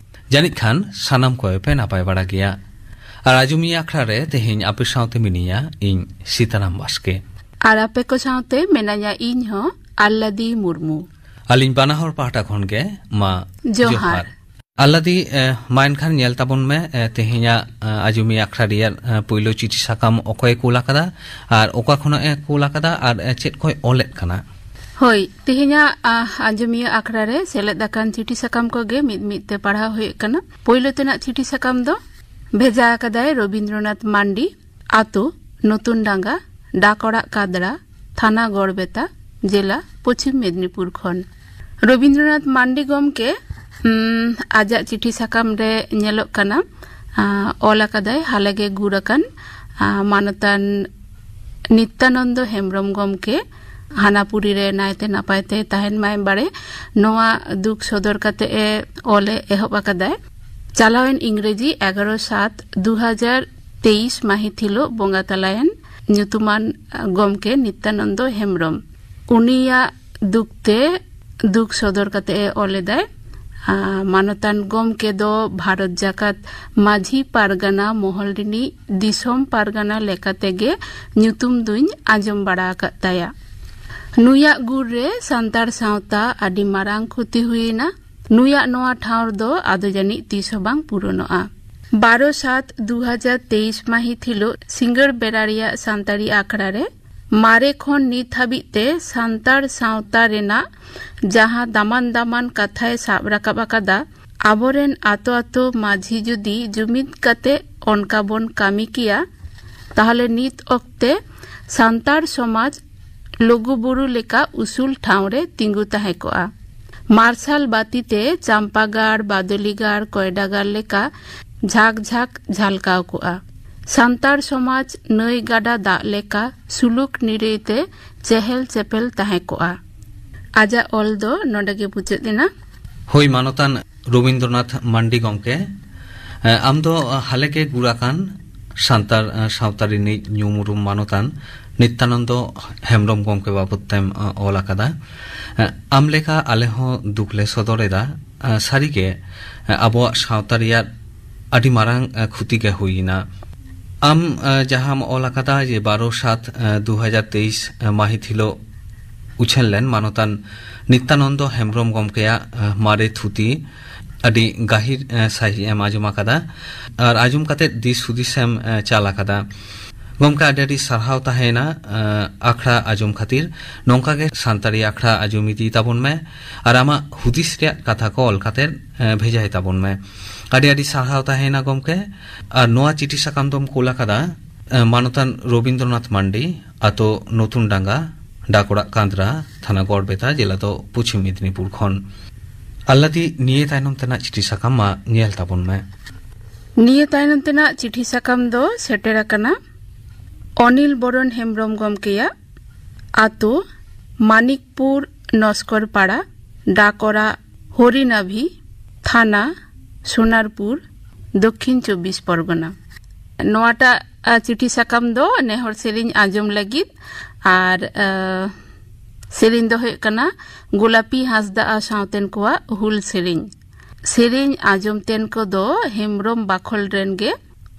ᱡᱟᱹᱱᱤᱡ ᱠᱷᱟᱱ ᱥᱟᱱᱟᱢ ᱠᱚᱜᱮ ᱯᱮ ᱱᱟᱯᱟᱭ ᱵᱟᱲᱟ ᱜᱮᱭᱟ᱾ ᱟᱨ ᱟᱸᱡᱚᱢᱤᱭᱟᱹ ᱟᱠᱷᱲᱟ ᱨᱮ ᱛᱮᱦᱮᱧ ᱟᱯᱮ ᱥᱟᱶᱛᱮ ᱢᱤᱱᱟᱹᱧᱟ ᱤᱧ ᱥᱤᱛᱟᱨᱟᱢ ᱵᱟᱥᱠᱮ᱾ ᱟᱨ ᱟᱯᱮ ᱠᱚ ᱥᱟᱶᱛᱮ ᱢᱮᱱᱟᱧᱟ ᱤᱧ ᱦᱚᱸ, ᱟᱞᱞᱟᱫᱤ ᱢᱩᱨᱢᱩ᱾ ᱟᱹᱞᱤᱧ ᱵᱟᱱᱟ ᱦᱚᱲ ᱯᱟᱦᱴᱟ ᱠᱷᱚᱱ ᱜᱮ ᱢᱟ ᱡᱚᱦᱟᱨ᱾ ᱡᱚᱦᱟᱨ᱾ ᱟᱞᱞᱟᱫᱤ, ᱮ, ᱢᱟ ᱮᱱᱠᱷᱟᱱ ᱧᱮᱞ ᱛᱟᱵᱚᱱ ᱢᱮ, ᱮ, ᱛᱮᱦᱮᱧᱟᱜ, ᱮ, ᱟᱸᱡᱚᱢᱤᱭᱟᱹ ᱟᱠᱷᱲᱟ ᱨᱮᱭᱟᱜ, ᱮ, ᱯᱩᱭᱞᱩ ᱪᱤᱴᱷᱤ ᱥᱟᱠᱟᱢ ᱚᱠᱚᱭᱮ ᱠᱩᱞ ᱟᱠᱟᱫᱟ ᱟᱨ ᱚᱠᱟ ᱠᱷᱚᱱᱟᱜ ᱮ ᱠᱩᱞ ᱟᱠᱟᱫᱟ ᱟᱨ, ᱮ, ᱪᱮᱫ ᱠᱚᱭ ᱚᱞᱮᱫ ᱠᱟᱱᱟ᱾ ᱦᱳᱭ, ᱛᱮᱦᱮᱧᱟᱜ, ᱟ, ᱟᱸᱡᱚᱢᱤᱭᱟᱹ ᱟᱠᱷᱲᱟ ᱨᱮ ᱥᱮᱞᱮᱫ ᱟᱠᱟᱱ ᱪᱤᱴᱷᱤ ᱥᱟᱠᱟᱢ ᱠᱚᱜᱮ ᱢᱤᱫ ᱢᱤᱫ ᱛᱮ ᱯᱟᱲᱦᱟᱣ ᱦᱩᱭᱩᱜ ᱠᱟᱱᱟ᱾ ᱯᱩᱭᱞᱩ ᱛᱮᱱᱟᱜ ᱪᱤᱴᱷᱤ ᱥᱟᱠᱟᱢ ᱫᱚ ᱵᱷᱮᱡᱟ ᱟᱠᱟᱫᱟᱭ ᱨᱚᱵᱤᱱᱫᱨᱚᱱᱟᱛᱷ ᱢᱟᱱᱰᱤ, ᱟᱛᱳ ᱱᱚᱛᱩᱱ ᱰᱟᱸᱜᱟ, ᱰᱟᱠ ᱚᱲᱟᱜ ᱠᱟᱫᱽᱲᱟ, ᱛᱷᱟᱱᱟ ᱜᱚᱲᱵᱮᱛᱟ, ᱡᱮᱞᱟ ᱯᱚᱪᱷᱤᱢ ᱢᱮᱫᱽᱱᱤᱯᱩᱨ ᱠᱷᱚᱱ᱾ ᱨᱚᱵᱤᱱᱫᱨᱚᱱᱟᱛᱷ ᱢᱟᱱᱰᱤ ᱜᱚᱢᱠᱮ, ᱩᱢ, ᱟᱡᱟᱜ ᱪᱤᱴᱷᱤ ᱥᱟᱠᱟᱢ ᱨᱮ ᱧᱮᱞᱚᱜ ᱠᱟᱱᱟ, ᱟ, ᱚᱞ ᱟᱠᱟᱫᱟᱭ ᱦᱟᱞᱮ ᱜᱮ ᱜᱩᱨ ᱟᱠᱟᱱ, ᱟ, ᱢᱟᱱᱚᱛᱟᱱ ᱱᱤᱛᱭᱟᱱᱚᱱᱫᱚ ᱦᱮᱢᱵᱨᱚᱢ ᱜᱚᱢᱠᱮ, ᱦᱟᱱᱟᱯᱩᱨᱤ ᱨᱮ ᱱᱟᱭᱛᱮ ᱱᱟᱯᱟᱭ ᱛᱮ ᱛᱟᱦᱮᱱ ᱢᱟᱭ ᱵᱟᱲᱮ, ᱱᱚᱣᱟ ᱫᱩᱠ ᱥᱚᱫᱚᱨ ᱠᱟᱛᱮ ᱮ ᱚᱞᱮ ᱮᱦᱚᱵ ᱟᱠᱟᱫᱟᱭ᱾ ᱪᱟᱞᱟᱣᱮᱱ ᱤᱝᱨᱮᱡᱤ ᱮᱜᱟᱨᱚ ᱥᱟᱛ ᱫᱩ ᱦᱟᱡᱟᱨ ᱛᱮᱭᱤᱥ ᱢᱟᱹᱦᱤᱛ ᱦᱤᱞᱳᱜ ᱵᱚᱸᱜᱟ ᱛᱟᱞᱟᱭᱮᱱ ᱧᱩᱛᱩᱢᱟᱱ ᱜᱚᱢᱠᱮ ᱱᱤᱛᱭᱟᱱᱚᱱᱫᱚ ᱦᱮᱢᱵᱨᱚᱢ᱾ ᱩᱱᱤᱭᱟᱜ ᱫᱩᱠ ᱛᱮ, ᱫᱩᱠ ᱥᱚᱫᱚᱨ ᱠᱟᱛᱮ ᱮ ᱚᱞ ᱮᱫᱟᱭ, ᱟ, ᱢᱟᱱᱚᱛᱟᱱ ᱜᱚᱢᱠᱮ ᱫᱚ ᱵᱷᱟᱨᱚᱛ ᱡᱟᱠᱟᱛ ᱢᱟᱹᱡᱷᱤ ᱯᱟᱨᱜᱟᱱᱟ ᱢᱚᱦᱚᱞ ᱨᱤᱱᱤᱡ ᱫᱤᱥᱚᱢ ᱯᱟᱨᱜᱟᱱᱟ ᱞᱮᱠᱟᱛᱮ ᱜᱮ ᱧᱩᱛᱩᱢ ᱫᱩᱧ ᱟᱸᱡᱚᱢ ᱵᱟᱲᱟ ᱟᱠᱟᱫ ᱛᱟᱭᱟ᱾ ᱱᱩᱭᱟᱜ ᱜᱩᱨ ᱨᱮ ᱥᱟᱱᱛᱟᱲ ᱥᱟᱶᱛᱟ ᱟᱹᱰᱤ ᱢᱟᱨᱟᱝ ᱠᱷᱚᱛᱤ ᱦᱩᱭᱮᱱᱟ᱾ ᱱᱩᱭᱟᱜ ᱱᱚᱣᱟ ᱴᱷᱟᱶ ᱨᱮᱫᱚ ᱟᱫᱚ ᱡᱟᱹᱱᱤᱡ ᱛᱤᱥ ᱦᱚᱸ ᱵᱟᱝ ᱯᱩᱨᱚᱱᱚᱜᱼᱟ᱾ ᱵᱟᱨᱚ ᱥᱟᱛ ᱫᱩ ᱦᱟᱡᱟᱨ ᱛᱮᱭᱤᱥ ᱢᱟᱹᱦᱤᱛ ᱦᱤᱞᱳᱜ ᱥᱤᱸᱜᱟᱹᱲ ᱵᱮᱲᱟ ᱨᱮᱭᱟᱜ ᱥᱟᱱᱛᱟᱲᱤ ᱟᱠᱷᱲᱟ ᱨᱮ ᱢᱟᱨᱮ ᱠᱷᱚᱱ ᱱᱤᱛ ᱦᱟᱹᱵᱤᱡ ᱛᱮ ᱥᱟᱱᱛᱟᱲ ᱥᱟᱶᱛᱟ ᱨᱮᱱᱟᱜ ᱡᱟᱦᱟᱸ ᱫᱟᱢᱟᱱ ᱫᱟᱢᱟᱱ ᱠᱟᱛᱷᱟᱭ ᱥᱟᱵ ᱨᱟᱠᱟᱵ ᱟᱠᱟᱫᱟ, ᱟᱵᱚᱨᱮᱱ ᱟᱛᱳ ᱟᱛᱳ ᱢᱟᱹᱡᱷᱤ ᱡᱩᱫᱤ ᱡᱩᱢᱤᱫ ᱠᱟᱛᱮ ᱚᱱᱠᱟ ᱵᱚᱱ ᱠᱟᱹᱢᱤ ᱠᱮᱭᱟ, ᱛᱟᱦᱚᱞᱮ ᱱᱤᱛ ᱚᱠᱛᱮ ᱥᱟᱱᱛᱟᱲ ᱥᱚᱢᱟᱡᱽ ᱞᱩᱜᱩ ᱵᱩᱨᱩ ᱞᱮᱠᱟ ᱩᱥᱩᱞ ᱴᱷᱟᱶ ᱨᱮ ᱛᱤᱸᱜᱩ ᱛᱟᱦᱮᱸ ᱠᱚᱜᱼᱟ᱾ ᱢᱟᱨᱥᱟᱞ ᱵᱟᱹᱛᱤ ᱛᱮ ᱪᱟᱢᱯᱟᱜᱟᱲ, ᱵᱟᱫᱚᱞᱤᱜᱟᱲ, ᱠᱚᱭᱰᱟᱜᱟᱲ ᱞᱮᱠᱟ ᱡᱷᱟᱠ ᱡᱷᱟᱠ ᱡᱷᱟᱞᱠᱟᱣ ᱠᱚᱜᱼᱟ᱾ ᱥᱟᱱᱛᱟᱲ ᱥᱚᱢᱟᱡᱽ ᱱᱟᱹᱭ ᱜᱟᱰᱟ ᱫᱟᱜ ᱞᱮᱠᱟ ᱥᱩᱞᱩᱠ ᱱᱤᱨᱟᱹᱭ ᱛᱮ ᱪᱮᱦᱮᱞ ᱪᱮᱯᱮᱞ ᱛᱟᱦᱮᱸ ᱠᱚᱜᱼᱟ᱾ ᱟᱡᱟᱜ ᱚᱞ ᱫᱚ ᱱᱚᱰᱮ ᱜᱮ ᱢᱩᱪᱟᱹᱫ ᱮᱱᱟ᱾ ᱦᱳᱭ, ᱢᱟᱱᱚᱛᱟᱱ ᱨᱚᱵᱤᱱᱫᱨᱚᱱᱟᱛᱷ ᱢᱟᱱᱰᱤ ᱜᱚᱢᱠᱮ, ᱮ, ᱟᱢ ᱫᱚ, ᱮ, ᱦᱟᱞᱮ ᱜᱮ ᱜᱩᱨ ᱟᱠᱟᱱ ᱥᱟᱱᱛᱟᱲ, ᱮ, ᱥᱟᱶᱛᱟ ᱨᱤᱱᱤᱡ ᱧᱩᱢ ᱩᱨᱩᱢ ᱢᱟᱱᱚᱛᱟᱱ ᱱᱤᱛᱭᱟᱱᱚᱱᱫᱚ ᱦᱮᱢᱵᱨᱚᱢ ᱜᱚᱢᱠᱮ ᱵᱟᱵᱚᱫ ᱛᱮᱢ, ᱮ, ᱚᱞ ᱟᱠᱟᱫᱟ᱾ ᱮ, ᱟᱢ ᱞᱮᱠᱟ ᱟᱞᱮ ᱦᱚᱸ ᱫᱩᱠ ᱞᱮ ᱥᱚᱫᱚᱨ ᱮᱫᱟ᱾ ᱮ, ᱥᱟᱹᱨᱤ ᱜᱮ, ᱮ, ᱟᱵᱚᱣᱟᱜ ᱥᱟᱶᱛᱟ ᱨᱮᱭᱟᱜ ᱟᱹᱰᱤ ᱢᱟᱨᱟᱝ, ᱮ, ᱠᱷᱚᱛᱤ ᱜᱮ ᱦᱩᱭ ᱮᱱᱟ᱾ ᱟᱢ, ᱮ, ᱡᱟᱦᱟᱸᱢ ᱚᱞ ᱟᱠᱟᱫᱟ ᱡᱮ ᱵᱟᱨᱚ ᱥᱟᱛ, ᱮ, ᱫᱩ ᱦᱟᱡᱟᱨ ᱛᱮᱭᱤᱥ, ᱮ, ᱢᱟᱹᱦᱤᱛ ᱦᱤᱞᱳᱜ ᱩᱪᱷᱟᱹᱱ ᱞᱮᱱ ᱢᱟᱱᱚᱛᱟᱱ ᱱᱤᱛᱭᱟᱱᱚᱱᱫᱚ ᱦᱮᱢᱵᱨᱚᱢ ᱜᱚᱢᱠᱮᱭᱟᱜ, ᱮ, ᱢᱟᱨᱮ ᱛᱷᱩᱛᱤ, ᱟᱹᱰᱤ ᱜᱟᱹᱦᱤᱨ, ᱮ, ᱥᱟᱹᱦᱤᱡ ᱮᱢ ᱟᱸᱡᱚᱢ ᱟᱠᱟᱫᱟ ᱟᱨ ᱟᱸᱡᱚᱢ ᱠᱟᱛᱮ ᱫᱤᱥ ᱦᱩᱫᱤᱥ ᱮᱢ, ᱮ, ᱪᱟᱞ ᱟᱠᱟᱫᱟ᱾ ᱜᱚᱢᱠᱮ, ᱟᱹᱰᱤ ᱟᱹᱰᱤ ᱥᱟᱨᱦᱟᱣ ᱛᱟᱦᱮᱸᱭᱮᱱᱟ, ᱮ, ᱟᱠᱷᱲᱟ ᱟᱸᱡᱚᱢ ᱠᱷᱟᱹᱛᱤᱨ᱾ ᱱᱚᱝᱠᱟ ᱜᱮ ᱥᱟᱱᱛᱟᱲᱤ ᱟᱠᱷᱲᱟ ᱟᱸᱡᱚᱢ ᱤᱫᱤ ᱛᱟᱵᱚᱱ ᱢᱮ ᱟᱨ ᱟᱢᱟᱜ ᱦᱩᱫᱤᱥ ᱨᱮᱭᱟᱜ ᱠᱟᱛᱷᱟ ᱠᱚ ᱚᱞ ᱠᱟᱛᱮ, ᱮ, ᱵᱷᱮᱡᱟᱭ ᱛᱟᱵᱚᱱ ᱢᱮ᱾ ᱟᱹᱰᱤ ᱟᱹᱰᱤ ᱥᱟᱨᱦᱟᱣ ᱛᱟᱦᱮᱸᱭᱮᱱᱟ ᱜᱚᱢᱠᱮ᱾ ᱟᱨ ᱱᱚᱣᱟ ᱪᱤᱴᱷᱤ ᱥᱟᱠᱟᱢ ᱫᱚᱢ ᱠᱳᱞ ᱟᱠᱟᱫᱟ, ᱮ, ᱢᱟᱱᱚᱛᱟᱱ ᱨᱚᱵᱤᱱᱫᱨᱚᱱᱟᱛᱷ ᱢᱟᱱᱰᱤ, ᱟᱛᱳ ᱱᱚᱛᱩᱱ ᱰᱟᱸᱜᱟ, ᱰᱟᱠᱚᱲᱟ ᱠᱟᱸᱫᱽᱨᱟ, ᱛᱷᱟᱱᱟ ᱜᱚᱲᱵᱮᱛᱟ, ᱡᱮᱞᱟ ᱫᱚ ᱯᱚᱪᱷᱤᱢ ᱢᱮᱫᱽᱱᱤᱯᱩᱨ ᱠᱷᱚᱱ᱾ ᱟᱞᱞᱟᱫᱤ, ᱱᱤᱭᱟᱹ ᱛᱟᱭᱱᱚᱢ ᱛᱮᱱᱟᱜ ᱪᱤᱴᱷᱤ ᱥᱟᱠᱟᱢ ᱢᱟ ᱧᱮᱞ ᱛᱟᱵᱚᱱ ᱢᱮ᱾ ᱱᱤᱭᱟᱹ ᱛᱟᱭᱱᱚᱢ ᱛᱮᱱᱟᱜ ᱪᱤᱴᱷᱤ ᱥᱟᱠᱟᱢ ᱫᱚ ᱥᱮᱴᱮᱨ ᱟᱠᱟᱱᱟ ᱚᱱᱤᱞ ᱵᱚᱨᱚᱱ ᱦᱮᱢᱵᱽᱨᱚᱢ ᱜᱚᱢᱠᱮᱭᱟᱜ, ᱟᱛᱳ ᱢᱟᱱᱤᱠᱯᱩᱨ ᱱᱚᱥᱠᱚᱨ ᱯᱟᱲᱟ, ᱰᱟᱠᱚᱨᱟ ᱦᱚᱨᱤᱱᱟᱵᱷᱤ, ᱛᱷᱟᱱᱟ ᱥᱳᱱᱟᱨᱯᱩᱨ, ᱫᱚᱠᱠᱷᱤᱱ ᱪᱚᱵᱵᱤᱥ ᱯᱚᱨᱜᱚᱱᱟ᱾ ᱱᱚᱣᱟᱴᱟᱜ, ᱟ, ᱪᱤᱴᱷᱤ ᱥᱟᱠᱟᱢ ᱫᱚ ᱱᱮᱦᱚᱨ ᱥᱮᱨᱮᱧ ᱟᱸᱡᱚᱢ ᱞᱟᱹᱜᱤᱫ, ᱟᱨ, ᱟ, ᱥᱮᱨᱮᱧ ᱫᱚ ᱦᱩᱭᱩᱜ ᱠᱟᱱᱟ ᱜᱳᱞᱟᱯᱤ ᱦᱟᱸᱥᱫᱟ ᱟᱨ ᱥᱟᱶᱛᱮᱱ ᱠᱚᱣᱟᱜ ᱦᱩᱞ ᱥᱮᱨᱮᱧ᱾ ᱥᱮᱨᱮᱧ ᱟᱸᱡᱚᱢ ᱛᱮᱱ ᱠᱚᱫᱚ ᱦᱮᱢᱵᱽᱨᱚᱢ ᱵᱟᱠᱷᱳᱞ ᱨᱮᱱ ᱜᱮ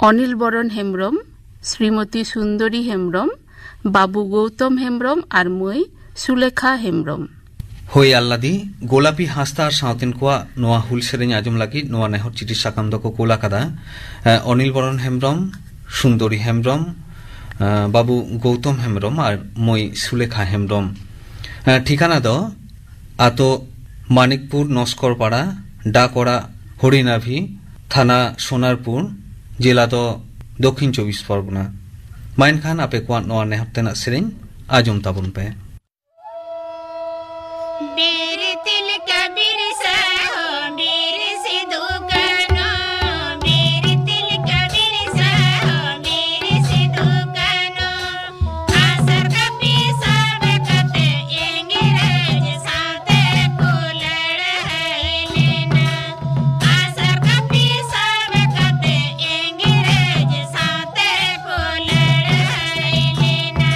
ᱚᱱᱤᱞ ᱵᱚᱨᱚᱱ ᱦᱮᱢᱵᱽᱨᱚᱢ, ᱥᱨᱤᱢᱚᱛᱤ ᱥᱩᱱᱫᱚᱨᱤ ᱦᱮᱢᱵᱽᱨᱚᱢ, ᱵᱟᱹᱵᱩ ᱜᱳᱣᱛᱚᱢ ᱦᱮᱢᱵᱽᱨᱚᱢ ᱟᱨ ᱢᱟᱹᱭ ᱥᱩᱞᱮᱠᱷᱟ ᱦᱮᱢᱵᱽᱨᱚᱢ᱾ ᱦᱳᱭ ᱟᱞᱞᱟᱫᱤ, ᱜᱳᱞᱟᱯᱤ ᱦᱟᱸᱥᱫᱟ ᱟᱨ ᱥᱟᱶᱛᱮᱱ ᱠᱚᱣᱟᱜ ᱱᱚᱣᱟ ᱦᱩᱞ ᱥᱮᱨᱮᱧ ᱟᱸᱡᱚᱢ ᱞᱟᱹᱜᱤᱫ ᱱᱚᱣᱟ ᱱᱮᱦᱚᱨ ᱪᱤᱴᱷᱤ ᱥᱟᱠᱟᱢ ᱫᱚᱠᱚ ᱠᱳᱞ ᱟᱠᱟᱫᱟ, ᱮ, ᱚᱱᱤᱞ ᱵᱚᱨᱚᱱ ᱦᱮᱢᱵᱽᱨᱚᱢ, ᱥᱩᱱᱫᱚᱨᱤ ᱦᱮᱢᱵᱽᱨᱚᱢ, ᱮ, ᱵᱟᱹᱵᱩ ᱜᱳᱣᱛᱚᱢ ᱦᱮᱢᱵᱽᱨᱚᱢ ᱟᱨ ᱢᱟᱹᱭ ᱥᱩᱞᱮᱠᱷᱟ ᱦᱮᱢᱵᱽᱨᱚᱢ᱾ ᱮ, ᱴᱷᱤᱠᱟᱱᱟ ᱫᱚ ᱟᱛᱳ ᱢᱟᱱᱤᱠᱯᱩᱨ ᱱᱚᱥᱠᱚᱨᱯᱟᱲᱟ, ᱰᱟᱠᱚᱲᱟ ᱦᱚᱲᱤᱱᱟᱵᱷᱤ, ᱛᱷᱟᱱᱟ ᱥᱳᱱᱟᱨᱯᱩᱨ, ᱡᱮᱞᱟ ᱫᱚ ᱫᱚᱠᱠᱷᱤᱱ ᱪᱚᱵᱵᱤᱥ ᱯᱚᱨᱜᱚᱱᱟ᱾ ᱢᱟ ᱮᱱᱠᱷᱟᱱ ᱟᱯᱮ ᱠᱚᱣᱟᱜ ᱱᱚᱣᱟ ᱱᱮᱦᱚᱨ ᱛᱮᱱᱟᱜ ᱥᱮᱨᱮᱧ ᱟᱸᱡᱚᱢ ᱛᱟᱵᱚᱱ ᱯᱮ᱾ ᱵᱤᱨ ᱛᱤᱞᱠᱟᱹ ᱵᱤᱨᱥᱟ ᱦᱚ, ᱵᱤᱨ ᱥᱤᱫᱩ ᱠᱟᱹᱱᱦᱩ, ᱵᱤᱨ ᱛᱤᱞᱠᱟᱹ ᱵᱤᱨᱥᱟ ᱦᱚ, ᱵᱤᱨ ᱥᱤᱫᱩ ᱠᱟᱹᱱᱦᱩ᱾ ᱟᱥᱟᱨ ᱠᱟᱹᱯᱤ ᱥᱟᱵ ᱠᱟᱛᱮ ᱤᱝᱨᱮᱡᱽ ᱥᱟᱶᱛᱮ ᱠᱚ ᱞᱟᱹᱲᱦᱟᱹᱭ ᱞᱮᱱᱟ᱾ ᱟᱥᱟᱨ ᱠᱟᱹᱯᱤ ᱥᱟᱵ ᱠᱟᱛᱮ ᱤᱝᱨᱮᱡᱽ ᱥᱟᱶᱛᱮ ᱠᱚ ᱞᱟᱹᱲᱦᱟᱹᱭ ᱞᱮᱱᱟ᱾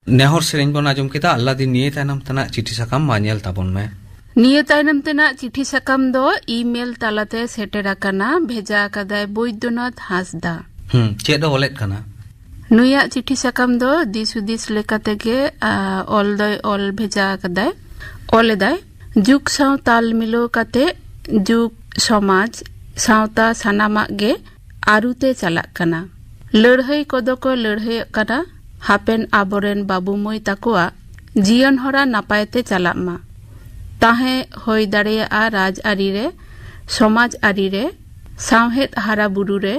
ᱱᱮᱦᱚᱨ ᱥᱮᱨᱮᱧ ᱵᱚᱱ ᱟᱸᱡᱚᱢ ᱠᱮᱫᱟ ᱟᱞᱞᱟᱫᱤᱱ᱾ ᱱᱤᱭᱟᱹ ᱛᱟᱭᱱᱚᱢ ᱛᱮᱱᱟᱜ ᱪᱤᱴᱷᱤ ᱥᱟᱠᱟᱢ ᱢᱟ ᱧᱮᱞ ᱛᱟᱵᱚᱱ ᱢᱮ᱾ ᱱᱤᱭᱟᱹ ᱛᱟᱭᱱᱚᱢ ᱛᱮᱱᱟᱜ ᱪᱤᱴᱷᱤ ᱥᱟᱠᱟᱢ ᱫᱚ ᱤᱢᱮᱞ ᱛᱟᱞᱟᱛᱮ ᱥᱮᱴᱮᱨ ᱟᱠᱟᱱᱟ, ᱵᱷᱮᱡᱟ ᱟᱠᱟᱫᱟᱭ ᱵᱳᱭᱫᱚᱱᱟᱛᱷ ᱦᱟᱸᱥᱫᱟ᱾ ᱦᱩᱸ, ᱪᱮᱫ ᱮ ᱚᱞᱮᱫ ᱠᱟᱱᱟ? ᱱᱩᱭᱟᱜ ᱪᱤᱴᱷᱤ ᱥᱟᱠᱟᱢ ᱫᱚ ᱫᱤᱥ ᱦᱩᱫᱤᱥ ᱞᱮᱠᱟ ᱛᱮᱜᱮ, ᱟ, ᱚᱞ ᱫᱚᱭ ᱚᱞ ᱵᱷᱮᱡᱟ ᱟᱠᱟᱫᱟᱭ, ᱚᱞ ᱮᱫᱟᱭ᱾ ᱡᱩᱜᱽ ᱥᱟᱶ ᱛᱟᱞ ᱢᱤᱞᱟᱹᱣ ᱠᱟᱛᱮ ᱡᱩᱜᱽ, ᱥᱚᱢᱟᱡᱽ, ᱥᱟᱶᱛᱟ ᱥᱟᱱᱟᱢᱟᱜ ᱜᱮ ᱟᱹᱨᱩᱛᱮ ᱪᱟᱞᱟᱜ ᱠᱟᱱᱟ᱾ ᱞᱟᱹᱲᱦᱟᱹᱭ ᱠᱚᱫᱚ ᱠᱚ ᱞᱟᱹᱲᱦᱟᱹᱭᱚᱜ ᱠᱟᱱᱟ, ᱦᱟᱯᱮᱱ ᱟᱵᱚᱨᱮᱱ ᱵᱟᱹᱵᱩ ᱢᱟᱹᱭ ᱛᱟᱠᱚᱣᱟᱜ ᱡᱤᱭᱚᱱ ᱦᱚᱨᱟ ᱱᱟᱯᱟᱭ ᱛᱮ ᱪᱟᱞᱟᱜ ᱢᱟ᱾ ᱛᱟᱦᱮᱸ ᱦᱩᱭ ᱫᱟᱲᱮᱭᱟᱜᱼᱟ ᱨᱟᱡᱽ ᱟᱹᱨᱤ ᱨᱮ, ᱥᱚᱢᱟᱡᱽ ᱟᱹᱨᱤ ᱨᱮ, ᱥᱟᱶᱦᱮᱫ ᱦᱟᱨᱟ ᱵᱩᱨᱩ ᱨᱮ,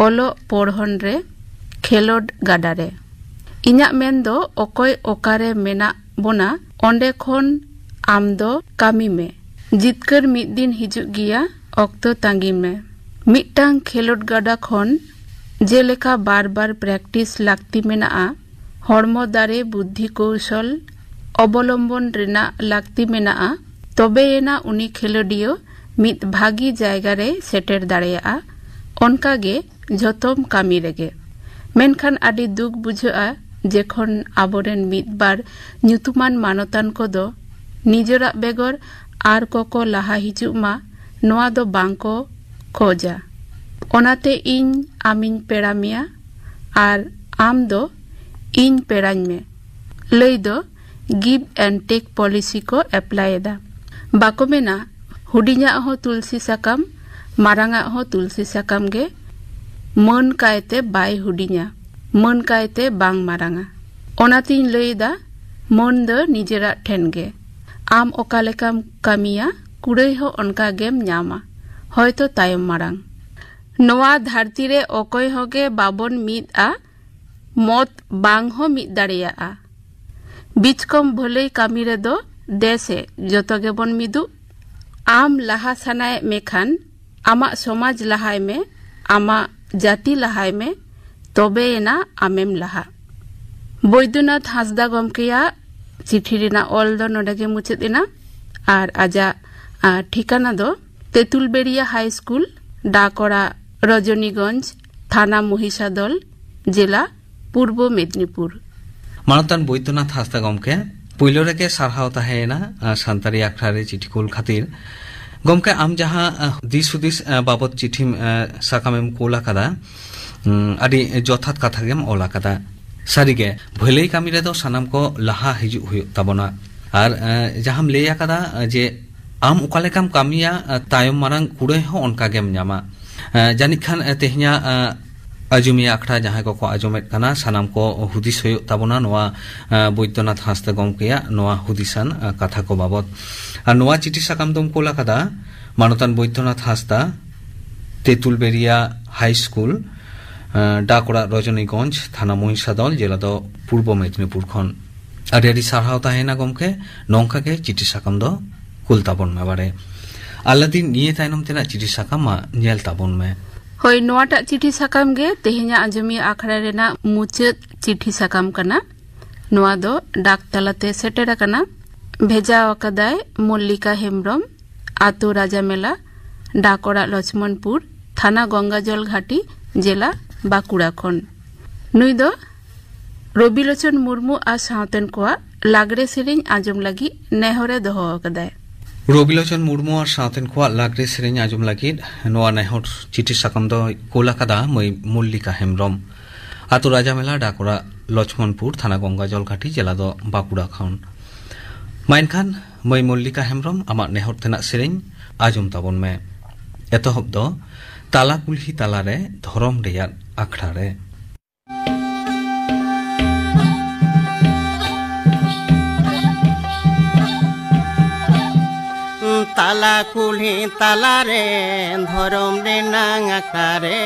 ᱚᱞᱚᱜ ᱯᱚᱲᱦᱚᱱ ᱨᱮ, ᱠᱷᱮᱞᱳᱰ ᱜᱟᱰᱟ ᱨᱮ᱾ ᱤᱧᱟᱜ ᱢᱮᱱ ᱫᱚ ᱚᱠᱚᱭ ᱚᱠᱟᱨᱮ ᱢᱮᱱᱟᱜ ᱵᱚᱱᱟ ᱚᱸᱰᱮ ᱠᱷᱚᱱ ᱟᱢ ᱫᱚ ᱠᱟᱹᱢᱤ ᱢᱮ᱾ ᱡᱤᱛᱠᱟᱹᱨ ᱢᱤᱫ ᱫᱤᱱ ᱦᱤᱡᱩᱜ ᱜᱮᱭᱟ, ᱚᱠᱛᱚ ᱛᱟᱺᱜᱤ ᱢᱮ᱾ ᱢᱤᱫᱴᱟᱝ ᱠᱷᱮᱞᱳᱰ ᱜᱟᱰᱟ ᱠᱷᱚᱱ ᱡᱮᱞᱮᱠᱟ ᱵᱟᱨ ᱵᱟᱨ ᱯᱨᱮᱠᱴᱤᱥ ᱞᱟᱹᱠᱛᱤ ᱢᱮᱱᱟᱜᱼᱟ, ᱦᱚᱲᱢᱚ ᱫᱟᱲᱮ, ᱵᱩᱫᱽᱫᱷᱤ ᱠᱚᱣᱥᱚᱞ ᱚᱵᱚᱞᱚᱢᱵᱚᱱ ᱨᱮᱱᱟᱜ ᱞᱟᱹᱠᱛᱤ ᱢᱮᱱᱟᱜᱼᱟ, ᱛᱚᱵᱮᱭᱮᱱᱟ ᱩᱱᱤ ᱠᱷᱮᱞᱳᱰᱤᱭᱟᱹ ᱢᱤᱫ ᱵᱷᱟᱹᱜᱤ ᱡᱟᱭᱜᱟ ᱨᱮ ᱥᱮᱴᱮᱨ ᱫᱟᱲᱮᱭᱟᱜᱼᱟ᱾ ᱚᱱᱠᱟ ᱜᱮ ᱡᱷᱚᱛᱚᱢ ᱠᱟᱹᱢᱤ ᱨᱮᱜᱮ᱾ ᱢᱮᱱᱠᱷᱟᱱ ᱟᱹᱰᱤ ᱫᱩᱠ ᱵᱩᱡᱷᱟᱹᱜᱼᱟ, ᱡᱮᱠᱷᱚᱱ ᱟᱵᱚᱨᱮᱱ ᱢᱤᱫ ᱵᱟᱨ ᱧᱩᱛᱩᱢᱟᱱ ᱢᱟᱱᱚᱛᱟᱱ ᱠᱚᱫᱚ ᱱᱤᱡᱮᱨᱟᱜ ᱵᱮᱜᱚᱨ ᱟᱨ ᱠᱚᱠᱚ ᱞᱟᱦᱟ ᱦᱤᱡᱩᱜ ᱢᱟ, ᱱᱚᱣᱟ ᱫᱚ ᱵᱟᱝ ᱠᱚ ᱠᱷᱚᱡᱟ᱾ ᱚᱱᱟᱛᱮ ᱤᱧ ᱟᱢᱤᱧ ᱯᱮᱲᱟ ᱢᱮᱭᱟ ᱟᱨ ᱟᱢ ᱫᱚ ᱤᱧ ᱯᱮᱲᱟᱧ ᱢᱮ᱾ ᱞᱟᱹᱭ ᱫᱚ give and take policy ᱠᱚ apply ᱮᱫᱟ᱾ ᱵᱟᱠᱚ ᱢᱮᱱᱟ, ᱦᱩᱰᱤᱧᱟᱜ ᱦᱚᱸ ᱛᱩᱞᱥᱤ ᱥᱟᱠᱟᱢ, ᱢᱟᱨᱟᱝᱟᱜ ᱦᱚᱸ ᱛᱩᱞᱥᱤ ᱥᱟᱠᱟᱢ ᱜᱮ, ᱢᱟᱹᱱ ᱠᱟᱭᱛᱮ ᱵᱟᱭ ᱦᱩᱰᱤᱧᱟ, ᱢᱟᱹᱱ ᱠᱟᱭᱛᱮ ᱵᱟᱝ ᱢᱟᱨᱟᱝᱟ᱾ ᱚᱱᱟᱛᱤᱧ ᱞᱟᱹᱭ ᱮᱫᱟ, ᱢᱟᱹᱱ ᱫᱚ ᱱᱤᱡᱮᱨᱟᱜ ᱴᱷᱮᱱ ᱜᱮ᱾ ᱟᱢ ᱚᱠᱟ ᱞᱮᱠᱟᱢ ᱠᱟᱹᱢᱤᱭᱟ, ᱠᱩᱲᱟᱹᱭ ᱦᱚᱸ ᱚᱱᱠᱟ ᱜᱮᱢ ᱧᱟᱢᱟ, ᱦᱚᱭᱛᱚ ᱛᱟᱭᱚᱢ ᱢᱟᱲᱟᱝ᱾ ᱱᱚᱣᱟ ᱫᱷᱟᱹᱨᱛᱤ ᱨᱮ ᱚᱠᱚᱭ ᱦᱚᱸᱜᱮ ᱵᱟᱵᱚᱱ ᱢᱤᱫᱼᱟ, ᱢᱚᱛ ᱵᱟᱝ ᱦᱚᱸ ᱢᱤᱫ ᱫᱟᱲᱮᱭᱟᱜᱼᱟ᱾ ᱵᱤᱪᱠᱚᱢ ᱵᱷᱟᱹᱞᱟᱹᱭ ᱠᱟᱹᱢᱤ ᱨᱮᱫᱚ ᱫᱮᱥᱮ ᱡᱚᱛᱚ ᱜᱮᱵᱚᱱ ᱢᱤᱫᱩᱜ᱾ ᱟᱢ ᱞᱟᱦᱟ ᱥᱟᱱᱟᱭᱮᱫ ᱢᱮ ᱠᱷᱟᱱ ᱟᱢᱟᱜ ᱥᱚᱢᱟᱡᱽ ᱞᱟᱦᱟᱭ ᱢᱮ, ᱟᱢᱟᱜ ᱡᱟᱹᱛᱤ ᱞᱟᱦᱟᱭ ᱢᱮ, ᱛᱚᱵᱮᱭᱮᱱᱟ ᱟᱢᱮᱢ ᱞᱟᱦᱟᱜ᱾ ᱵᱳᱭᱫᱚᱱᱟᱛᱷ ᱦᱟᱸᱥᱫᱟ ᱜᱚᱢᱠᱮᱭᱟᱜ ᱪᱤᱴᱷᱤ ᱨᱮᱱᱟᱜ ᱚᱞ ᱫᱚ ᱱᱚᱰᱮ ᱜᱮ ᱢᱩᱪᱟᱹᱫ ᱮᱱᱟ᱾ ᱟᱨ ᱟᱡᱟᱜ, ᱟ, ᱴᱷᱤᱠᱟᱱᱟ ᱫᱚ ᱛᱮᱸᱛᱩᱞᱵᱮᱲᱤᱭᱟ ᱦᱟᱭ ᱥᱠᱩᱞ, ᱰᱟᱠᱚᱲᱟ ᱨᱚᱡᱚᱱᱤᱜᱚᱸᱡᱽ, ᱛᱷᱟᱱᱟ ᱢᱚᱦᱤᱥᱟᱫᱚᱞ, ᱡᱮᱞᱟ ᱯᱩᱨᱵᱚ ᱢᱮᱫᱽᱱᱤᱯᱩᱨ᱾ ᱢᱟᱱᱚᱛᱟᱱ ᱵᱳᱭᱫᱚᱱᱟᱛᱷ ᱦᱟᱸᱥᱫᱟ ᱜᱚᱢᱠᱮ, ᱯᱩᱭᱞᱩ ᱨᱮᱜᱮ ᱥᱟᱨᱦᱟᱣ ᱛᱟᱦᱮᱸᱭᱮᱱᱟ, ᱟ, ᱥᱟᱱᱛᱟᱲᱤ ᱟᱠᱷᱲᱟ ᱨᱮ ᱪᱤᱴᱷᱤ ᱠᱩᱞ ᱠᱷᱟᱹᱛᱤᱨ᱾ ᱜᱚᱢᱠᱮ, ᱟᱢ ᱡᱟᱦᱟᱸ, ᱟ, ᱫᱤᱥ ᱦᱩᱫᱤᱥ, ᱟ, ᱵᱟᱵᱚᱛ ᱪᱤᱴᱷᱤᱢ, ᱟ, ᱥᱟᱠᱟᱢᱮᱢ ᱠᱩᱞ ᱟᱠᱟᱫᱟ, ᱩᱸ, ᱟᱹᱰᱤ ᱡᱚᱛᱷᱟᱛ ᱠᱟᱛᱷᱟ ᱜᱮᱢ ᱚᱞ ᱟᱠᱟᱫᱟ᱾ ᱥᱟᱹᱨᱤᱜᱮ, ᱵᱷᱟᱹᱞᱟᱹᱭ ᱠᱟᱹᱢᱤ ᱨᱮᱫᱚ ᱥᱟᱱᱟᱢ ᱠᱚ ᱞᱟᱦᱟ ᱦᱤᱡᱩᱜ ᱦᱩᱭᱩᱜ ᱛᱟᱵᱚᱱᱟ᱾ ᱟᱨ, ᱟ, ᱡᱟᱦᱟᱸᱢ ᱞᱟᱹᱭ ᱟᱠᱟᱫᱟ, ᱟ, ᱡᱮ ᱟᱢ ᱚᱠᱟ ᱞᱮᱠᱟᱢ ᱠᱟᱹᱢᱤᱭᱟ, ᱟ, ᱛᱟᱭᱚᱢ ᱢᱟᱨᱟᱝ ᱠᱩᱲᱟᱹᱭ ᱦᱚᱸ ᱚᱱᱠᱟ ᱜᱮᱢ ᱧᱟᱢᱟ᱾ ᱟ, ᱡᱟᱹᱱᱤᱡ ᱠᱷᱟᱱ, ᱟ, ᱛᱮᱦᱮᱧᱟᱜ, ᱟ, ᱟᱸᱡᱚᱢᱤᱭᱟᱹ ᱟᱠᱷᱲᱟ ᱡᱟᱦᱟᱸᱭ ᱠᱚᱠᱚ ᱟᱸᱡᱚᱢᱮᱫ ᱠᱟᱱᱟ, ᱥᱟᱱᱟᱢ ᱠᱚ ᱦᱩᱫᱤᱥ ᱦᱩᱭᱩᱜ ᱛᱟᱵᱚᱱᱟ ᱱᱚᱣᱟ, ᱟ, ᱵᱳᱭᱫᱚᱱᱟᱛᱷ ᱦᱟᱸᱥᱫᱟ ᱜᱚᱢᱠᱮᱭᱟᱜ ᱱᱚᱣᱟ ᱦᱩᱫᱤᱥᱟᱱ, ᱟ, ᱠᱟᱛᱷᱟ ᱠᱚ ᱵᱟᱵᱚᱛ᱾ ᱟᱨ ᱱᱚᱣᱟ ᱪᱤᱴᱷᱤ ᱥᱟᱠᱟᱢ ᱫᱚᱢ ᱠᱳᱞ ᱟᱠᱟᱫᱟ ᱢᱟᱱᱚᱛᱟᱱ ᱵᱳᱭᱫᱚᱱᱟᱛᱷ ᱦᱟᱸᱥᱫᱟ, ᱛᱮᱸᱛᱩᱞᱵᱮᱨᱤᱭᱟ ᱦᱟᱭ ᱥᱠᱩᱞ, ᱟ, ᱰᱟᱠ ᱚᱲᱟᱜ ᱨᱚᱡᱚᱱᱤᱜᱚᱸᱡᱽ, ᱛᱷᱟᱱᱟ ᱢᱚᱦᱤᱥᱟᱫᱚᱞ, ᱡᱮᱞᱟ ᱫᱚ ᱯᱩᱨᱵᱚ ᱢᱮᱫᱤᱱᱤᱯᱩᱨ ᱠᱷᱚᱱ᱾ ᱟᱹᱰᱤ ᱟᱹᱰᱤ ᱥᱟᱨᱦᱟᱣ ᱛᱟᱦᱮᱸᱭᱮᱱᱟ ᱜᱚᱢᱠᱮ, ᱱᱚᱝᱠᱟ ᱜᱮ ᱪᱤᱴᱷᱤ ᱥᱟᱠᱟᱢ ᱫᱚ ᱠᱩᱞ ᱛᱟᱵᱚᱱ ᱢᱮ ᱵᱟᱲᱮ᱾ ᱟᱞᱟᱫᱤᱱ ᱱᱤᱭᱟᱹ ᱛᱟᱭᱱᱚᱢ ᱛᱮᱱᱟᱜ ᱪᱤᱴᱷᱤ ᱥᱟᱠᱟᱢ ᱢᱟ ᱧᱮᱞ ᱛᱟᱵᱚᱱ ᱢᱮ᱾ ᱦᱳᱭ, ᱱᱚᱣᱟᱴᱟᱜ ᱪᱤᱴᱷᱤ ᱥᱟᱠᱟᱢ ᱜᱮ ᱛᱮᱦᱮᱧᱟᱜ ᱟᱸᱡᱚᱢᱤᱭᱟᱹ ᱟᱠᱷᱲᱟ ᱨᱮᱱᱟᱜ ᱢᱩᱪᱟᱹᱫ ᱪᱤᱴᱷᱤ ᱥᱟᱠᱟᱢ ᱠᱟᱱᱟ᱾ ᱱᱚᱣᱟ ᱫᱚ ᱰᱟᱠ ᱛᱟᱞᱟᱛᱮ ᱥᱮᱴᱮᱨ ᱟᱠᱟᱱᱟ᱾ ᱵᱷᱮᱡᱟ ᱟᱠᱟᱫᱟᱭ ᱢᱚᱞᱞᱤᱠᱟ ᱦᱮᱢᱵᱽᱨᱚᱢ, ᱟᱛᱳ ᱨᱟᱡᱟᱢᱮᱞᱟ, ᱰᱟᱠ ᱚᱲᱟᱜ ᱞᱚᱪᱷᱢᱚᱱᱯᱩᱨ, ᱛᱷᱟᱱᱟ ᱜᱚᱝᱜᱟᱡᱚᱞ ᱜᱷᱟᱴᱤ, ᱡᱮᱞᱟ ᱵᱟᱸᱠᱩᱲᱟ ᱠᱷᱚᱱ᱾ ᱱᱩᱭ ᱫᱚ ᱨᱚᱵᱤᱞᱳᱪᱚᱱ ᱢᱩᱨᱢᱩ ᱟᱨ ᱥᱟᱶᱛᱮᱱ ᱠᱚᱣᱟᱜ ᱞᱟᱜᱽᱲᱮ ᱥᱮᱨᱮᱧ ᱟᱸᱡᱚᱢ ᱞᱟᱹᱜᱤᱫ ᱱᱮᱦᱚᱨᱮ ᱫᱚᱦᱚ ᱟᱠᱟᱫᱟᱭ᱾ ᱨᱚᱵᱤᱞᱳᱪᱚᱱ ᱢᱩᱨᱢᱩ ᱟᱨ ᱥᱟᱶᱛᱮᱱ ᱠᱚᱣᱟᱜ ᱞᱟᱜᱽᱲᱮ ᱥᱮᱨᱮᱧ ᱟᱸᱡᱚᱢ ᱞᱟᱹᱜᱤᱫ ᱱᱚᱣᱟ ᱱᱮᱦᱚᱨ ᱪᱤᱴᱷᱤ ᱥᱟᱠᱟᱢ ᱫᱚᱭ ᱠᱳᱞ ᱟᱠᱟᱫᱟ ᱢᱟᱹᱭ ᱢᱚᱞᱞᱤᱠᱟ ᱦᱮᱢᱵᱽᱨᱚᱢ, ᱟᱛᱳ ᱨᱟᱡᱟᱢᱮᱞᱟ, ᱰᱟᱠ ᱚᱲᱟᱜ ᱞᱚᱪᱷᱢᱚᱱᱯᱩᱨ, ᱛᱷᱟᱱᱟ ᱜᱚᱝᱜᱟᱡᱚᱞ ᱜᱷᱟᱴᱤ, ᱡᱮᱞᱟ ᱫᱚ ᱵᱟᱸᱠᱩᱲᱟ ᱠᱷᱚᱱ᱾ ᱢᱟ ᱮᱱᱠᱷᱟᱱ ᱢᱟᱹᱭ ᱢᱚᱞᱞᱤᱠᱟ ᱦᱮᱢᱵᱽᱨᱚᱢ, ᱟᱢᱟᱜ ᱱᱮᱦᱚᱨ ᱛᱮᱱᱟᱜ ᱥᱮᱨᱮᱧ ᱟᱸᱡᱚᱢ ᱛᱟᱵᱚᱱ ᱢᱮ᱾ ᱮᱛᱚᱦᱚᱵ ᱫᱚ ᱛᱟᱞᱟ ᱠᱩᱞᱦᱤ ᱛᱟᱞᱟᱨᱮ ᱫᱷᱚᱨᱚᱢ ᱨᱮᱭᱟᱜ ᱟᱠᱷᱲᱟ ᱨᱮ᱾ ᱛᱟᱞᱟ ᱠᱩᱞᱦᱤ ᱛᱟᱞᱟᱨᱮ ᱫᱷᱚᱨᱚᱢ ᱨᱮᱱᱟᱝ ᱟᱠᱷᱲᱟ ᱨᱮ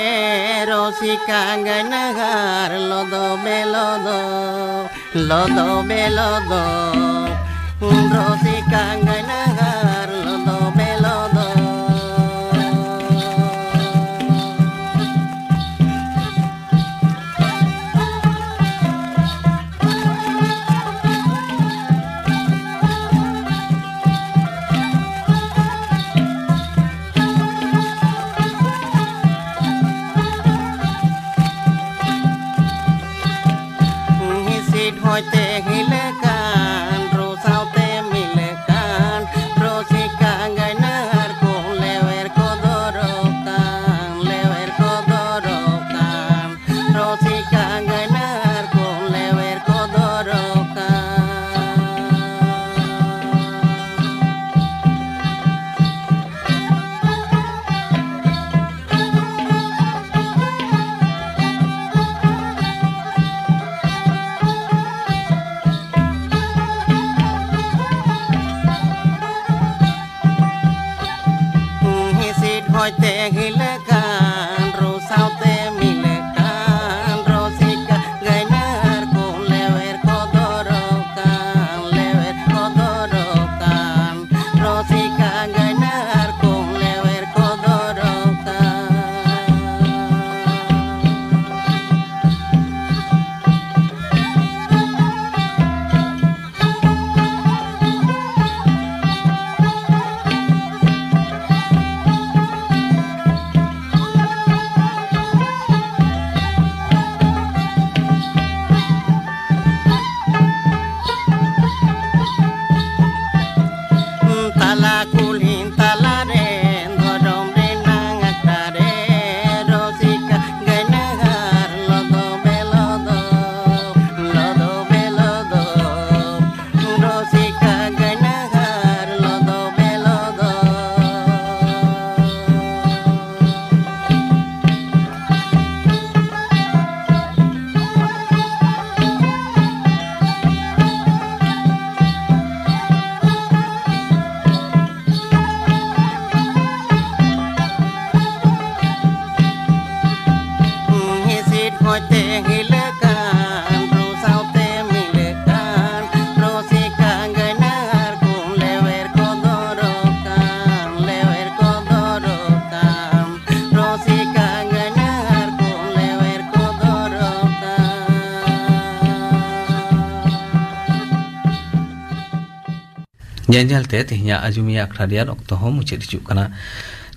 ᱨᱚᱥᱤᱠᱟ ᱜᱟᱭᱱᱟᱦᱟᱨ ᱞᱚᱫᱚ ᱵᱮᱞᱚᱫᱚ, ᱞᱚᱫᱚ ᱵᱮᱞᱚᱫᱚ, ᱨᱚᱥᱤᱠᱟ ᱜᱟᱭᱱᱟᱦᱟᱨ ᱞᱚᱫᱚ ᱵᱮᱞᱚᱫᱚ᱾ ᱦᱤᱥᱤᱫ ᱦᱚᱭ ᱛᱮ ᱦᱤᱞᱟᱹᱜ ᱠᱟᱱ, ᱨᱩ ᱥᱟᱶᱛᱮ ᱢᱤᱞᱟᱹᱜ ᱠᱟᱱ, ᱨᱩᱥᱤᱠᱟ ᱜᱟᱭᱱᱟᱦᱟᱨ ᱠᱚ ᱞᱮᱣᱮᱨ ᱠᱚ ᱫᱚᱨᱚᱜ ᱠᱟᱱ, ᱞᱮᱣᱮᱨ ᱠᱚ ᱫᱚᱨᱚᱜ ᱠᱟᱱ, ᱨᱩᱥᱤᱠᱟ ᱜᱟᱭᱱᱟᱦᱟᱨ ᱠᱚ ᱞᱮᱣᱮᱨ ᱠᱚ ᱫᱚᱨᱚᱜ ᱠᱟᱱ᱾ ᱛᱟᱞᱟ ᱠᱩᱞᱦᱤ ᱛᱟᱞᱟᱨᱮ ᱫᱷᱚᱨᱚᱢ ᱨᱮᱱᱟᱝ ᱟᱠᱷᱲᱟ ᱨᱮ ᱨᱩᱥᱤᱠᱟ ᱜᱟᱭᱱᱟᱦᱟᱨ ᱞᱚᱫᱚ ᱵᱮᱞᱚᱫᱚ, ᱞᱚᱫᱚ ᱵᱮᱞᱚᱫᱚ, ᱨᱩᱥᱤᱠᱟ ᱜᱟᱭᱱᱟᱦᱟᱨ ᱞᱚᱫᱚ ᱵᱮᱞᱚᱫᱚ᱾ ᱦᱤᱸᱥᱤᱫ ᱦᱚᱭᱛᱮ ᱦᱤᱞᱟᱹᱜ ᱠᱟᱱ, ᱨᱩ ᱥᱟᱶᱛᱮ ᱢᱤᱞᱟᱹᱜ ᱠᱟᱱ, ᱨᱩᱥᱤᱠᱟ ᱜᱟᱭᱱᱟᱦᱟᱨ ᱠᱚ ᱞᱮᱣᱮᱨ ᱠᱚ ᱫᱚᱨᱚᱜ ᱠᱟᱱ, ᱞᱮᱣᱮᱨ ᱠᱚ ᱫᱚᱨᱚᱜ ᱠᱟᱱ, ᱨᱩᱥᱤᱠᱟ ᱜᱟᱭᱱᱟᱦᱟᱨ ᱠᱚ ᱞᱮᱣᱮᱨ ᱠᱚ ᱫᱚᱨᱚᱜ ᱠᱟᱱ᱾ ᱧᱮᱞ ᱧᱮᱞᱛᱮ ᱛᱮᱦᱮᱧᱟᱜ ᱟᱡᱚᱢᱤᱭᱟᱹ ᱟᱠᱷᱲᱟ ᱨᱮᱭᱟᱜ ᱚᱠᱛᱚ ᱦᱚᱸ ᱢᱩᱪᱟᱹᱫ ᱦᱤᱡᱩᱜ ᱠᱟᱱᱟ᱾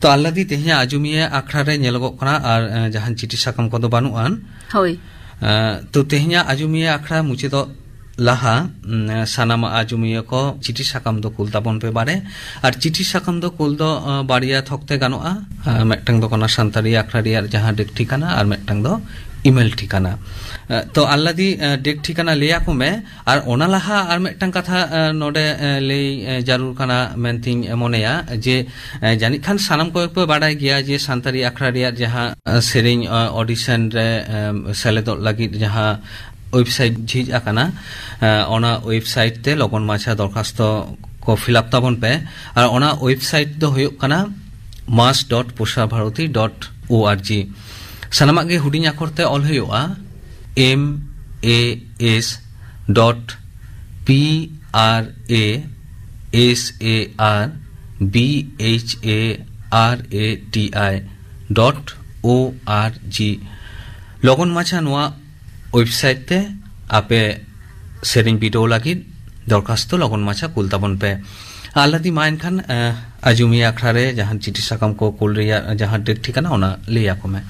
ᱛᱚ, ᱟᱞᱞᱟᱫᱤ, ᱛᱮᱦᱮᱧᱟᱜ ᱟᱡᱚᱢᱤᱭᱟᱹ ᱟᱠᱷᱲᱟ ᱨᱮ ᱧᱮᱞᱚᱜᱚᱜ ᱠᱟᱱᱟ ᱟᱨ, ᱮ, ᱡᱟᱦᱟᱱ ᱪᱤᱴᱷᱤ ᱥᱟᱠᱟᱢ ᱠᱚᱫᱚ ᱵᱟᱹᱱᱩᱜ ᱟᱱ᱾ ᱦᱳᱭ᱾ ᱮ, ᱛᱚ, ᱛᱮᱦᱮᱧᱟᱜ ᱟᱡᱚᱢᱤᱭᱟᱹ ᱟᱠᱷᱲᱟ ᱢᱩᱪᱟᱹᱫᱚᱜ ᱞᱟᱦᱟ, ᱩᱢ, ᱥᱟᱱᱟᱢ ᱟᱡᱚᱢᱤᱭᱟᱹ ᱠᱚ ᱪᱤᱴᱷᱤ ᱥᱟᱠᱟᱢ ᱫᱚ ᱠᱩᱞ ᱛᱟᱵᱚᱱ ᱯᱮ ᱵᱟᱨᱮ᱾ ᱟᱨ ᱪᱤᱴᱷᱤ ᱥᱟᱠᱟᱢ ᱫᱚ ᱠᱩᱞ ᱫᱚ, ᱮ, ᱵᱟᱨᱭᱟ ᱛᱷᱚᱠ ᱛᱮ ᱜᱟᱱᱚᱜᱼᱟ᱾ ᱮ, ᱢᱤᱫᱴᱟᱝ ᱫᱚ ᱠᱟᱱᱟ ᱥᱟᱱᱛᱟᱲᱤ ᱟᱠᱷᱲᱟ ᱨᱮᱭᱟᱜ ᱡᱟᱦᱟᱸ ᱰᱮᱠ ᱴᱷᱤᱠᱟᱱᱟ, ᱟᱨ ᱢᱤᱫᱴᱟᱝ ᱫᱚ ᱤᱢᱮᱞ ᱴᱷᱤᱠᱟᱱᱟ᱾ ᱮ, ᱛᱚ, ᱟᱞᱞᱟᱫᱤ, ᱮ, ᱰᱮᱠ ᱴᱷᱤᱠᱟᱱᱟ ᱞᱟᱹᱭ ᱟᱠᱚ ᱢᱮ᱾ ᱟᱨ ᱚᱱᱟ ᱞᱟᱦᱟ ᱟᱨ ᱢᱤᱫᱴᱟᱝ ᱠᱟᱛᱷᱟ, ᱮ, ᱱᱚᱰᱮ, ᱮ, ᱞᱟᱹᱭ, ᱮ, ᱡᱟᱹᱨᱩᱲ ᱠᱟᱱᱟ ᱢᱮᱱᱛᱤᱧ ᱢᱚᱱᱮᱭᱟ ᱡᱮ, ᱮ, ᱡᱟᱹᱱᱤᱡ ᱠᱷᱟᱱ ᱥᱟᱱᱟᱢ ᱠᱚᱜᱮ ᱯᱮ ᱵᱟᱰᱟᱭ ᱜᱮᱭᱟ ᱡᱮ ᱥᱟᱱᱛᱟᱲᱤ ᱟᱠᱷᱲᱟ ᱨᱮᱭᱟᱜ ᱡᱟᱦᱟᱸ, ᱮ, ᱥᱮᱨᱮᱧ, ᱮ, ᱚᱰᱤᱥᱚᱱ ᱨᱮ, ᱮ, ᱥᱮᱞᱮᱫᱚᱜ ᱞᱟᱹᱜᱤᱫ ᱡᱟᱦᱟᱸ ᱳᱭᱮᱵᱽᱥᱟᱭᱤᱴ ᱡᱷᱤᱡ ᱟᱠᱟᱱᱟ, ᱮ, ᱚᱱᱟ ᱳᱭᱮᱵᱽᱥᱟᱭᱤᱴ ᱛᱮ ᱞᱚᱜᱚᱱ ᱢᱟᱪᱷᱟ ᱫᱚᱨᱠᱷᱟᱥᱛᱚ ᱠᱚ ᱯᱷᱤᱞᱟᱯ ᱛᱟᱵᱚᱱ ᱯᱮ᱾ ᱟᱨ ᱚᱱᱟ ᱳᱭᱮᱵᱽᱥᱟᱭᱤᱴ ᱫᱚ ᱦᱩᱭᱩᱜ ᱠᱟᱱᱟ mass dot posarbharati dot org᱾ ᱥᱟᱱᱟᱢᱟᱜ ᱜᱮ ᱦᱩᱰᱤᱧ ᱟᱠᱷᱚᱨ ᱛᱮ ᱚᱞ ᱦᱩᱭᱩᱜᱼᱟ, M A S dot P R A S A R B H A R A T I dot O R G᱾ ᱞᱚᱜᱚᱱ ᱢᱟᱪᱷᱟ ᱱᱚᱣᱟ ᱳᱭᱮᱵᱽᱥᱟᱭᱤᱴ ᱛᱮ ᱟᱯᱮ ᱥᱮᱨᱮᱧ ᱵᱤᱰᱟᱹᱣ ᱞᱟᱹᱜᱤᱫ ᱫᱚᱨᱠᱷᱟᱥᱛᱚ ᱞᱚᱜᱚᱱ ᱢᱟᱪᱷᱟ ᱠᱩᱞ ᱛᱟᱵᱚᱱ ᱯᱮ᱾ ᱟᱨ ᱞᱟᱫᱤ ᱢᱟ ᱮᱱᱠᱷᱟᱱ, ᱟᱸ, ᱟᱸᱡᱚᱢᱤᱭᱟᱹ ᱟᱠᱷᱲᱟ ᱨᱮ ᱡᱟᱦᱟᱸ ᱪᱤᱴᱷᱤ ᱥᱟᱠᱟᱢ ᱠᱚ ᱠᱩᱞ ᱨᱮᱭᱟᱜ ᱡᱟᱦᱟᱸ ᱰᱮᱴ ᱴᱷᱤᱠᱟᱹᱱᱟ, ᱚᱱᱟ ᱞᱟᱹᱭ ᱟᱠᱚ ᱢᱮ᱾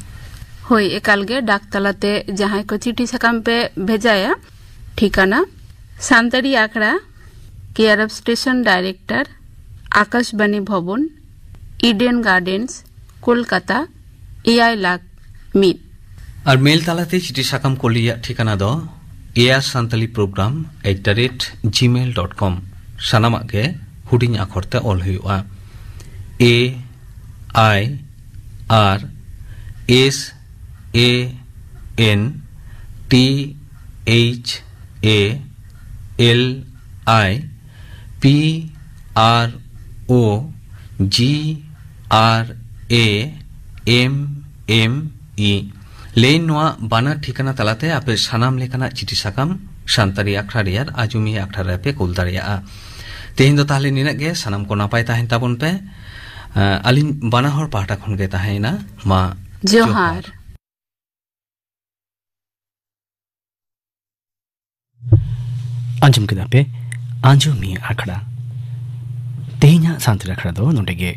ᱦᱳᱭ, ᱮᱠᱟᱞ ᱜᱮ᱾ ᱰᱟᱠ ᱛᱟᱞᱟᱛᱮ ᱡᱟᱦᱟᱸᱭ ᱠᱚ ᱪᱤᱴᱷᱤ ᱥᱟᱠᱟᱢ ᱯᱮ ᱵᱷᱮᱡᱟᱭᱟ, ᱴᱷᱤᱠᱟᱹᱱᱟ ᱥᱟᱱᱛᱟᱲᱤ ᱟᱠᱷᱲᱟ, care of station director, Akashvani Bhavan, Eden gardens, Kolkata, ᱮᱭᱟᱭ ᱞᱟᱠᱷ ᱢᱤᱫ᱾ ᱟᱨ ᱢᱮᱞ ᱛᱟᱞᱟᱛᱮ ᱪᱤᱴᱷᱤ ᱥᱟᱠᱟᱢ ᱠᱩᱞ ᱨᱮᱭᱟᱜ ᱴᱷᱤᱠᱟᱹᱱᱟ ᱫᱚ air santali program at the rate gmail dot com᱾ ᱥᱟᱱᱟᱢᱟᱜ ᱜᱮ ᱦᱩᱰᱤᱧ ᱟᱠᱷᱚᱨ ᱛᱮ ᱚᱞ ᱦᱩᱭᱩᱜᱼᱟ᱾ A I R S A N T H A L I P R O G R A M M E ᱞᱮᱱ᱾ ᱱᱚᱣᱟ ᱵᱟᱱᱟᱨ ᱴᱷᱤᱠᱟᱹᱱᱟ ᱛᱟᱞᱟᱛᱮ ᱟᱯᱮ ᱥᱟᱱᱟᱢ ᱞᱮᱠᱟᱱᱟᱜ ᱪᱤᱴᱷᱤ ᱥᱟᱠᱟᱢ ᱥᱟᱱᱛᱟᱲᱤ ᱟᱠᱷᱲᱟ ᱨᱮᱭᱟᱜ ᱟᱸᱡᱚᱢᱤᱭᱟᱹ ᱟᱠᱷᱲᱟ ᱨᱮᱯᱮ ᱠᱩᱞ ᱫᱟᱲᱮᱭᱟᱜᱼᱟ᱾ ᱛᱮᱦᱮᱧ ᱫᱚ ᱛᱟᱦᱞᱮ ᱱᱤᱱᱟᱹᱜ ᱜᱮ᱾ ᱥᱟᱱᱟᱢ ᱠᱚ ᱱᱟᱯᱟᱭ ᱛᱟᱦᱮᱱ ᱛᱟᱵᱚᱱ ᱯᱮ᱾ ᱟᱸ, ᱟᱹᱞᱤᱧ ᱵᱟᱱᱟ ᱦᱚᱲ ᱯᱟᱦᱴᱟ ᱠᱷᱚᱱ ᱜᱮ ᱛᱟᱦᱮᱸᱭᱮᱱᱟ᱾ ᱢᱟ ᱡᱚᱦᱟᱨ᱾ ᱡᱚᱦᱟᱨ᱾ ᱟᱸᱡᱚᱢ ᱠᱮᱫᱟ ᱯᱮ ᱟᱸᱡᱚᱢᱤᱭᱟᱹ ᱟᱠᱷᱲᱟ᱾ ᱛᱮᱦᱮᱧᱟᱜ ᱥᱟᱱᱛᱟᱲᱤ ᱟᱠᱷᱲᱟ ᱫᱚ ᱱᱚᱰᱮ ᱜᱮ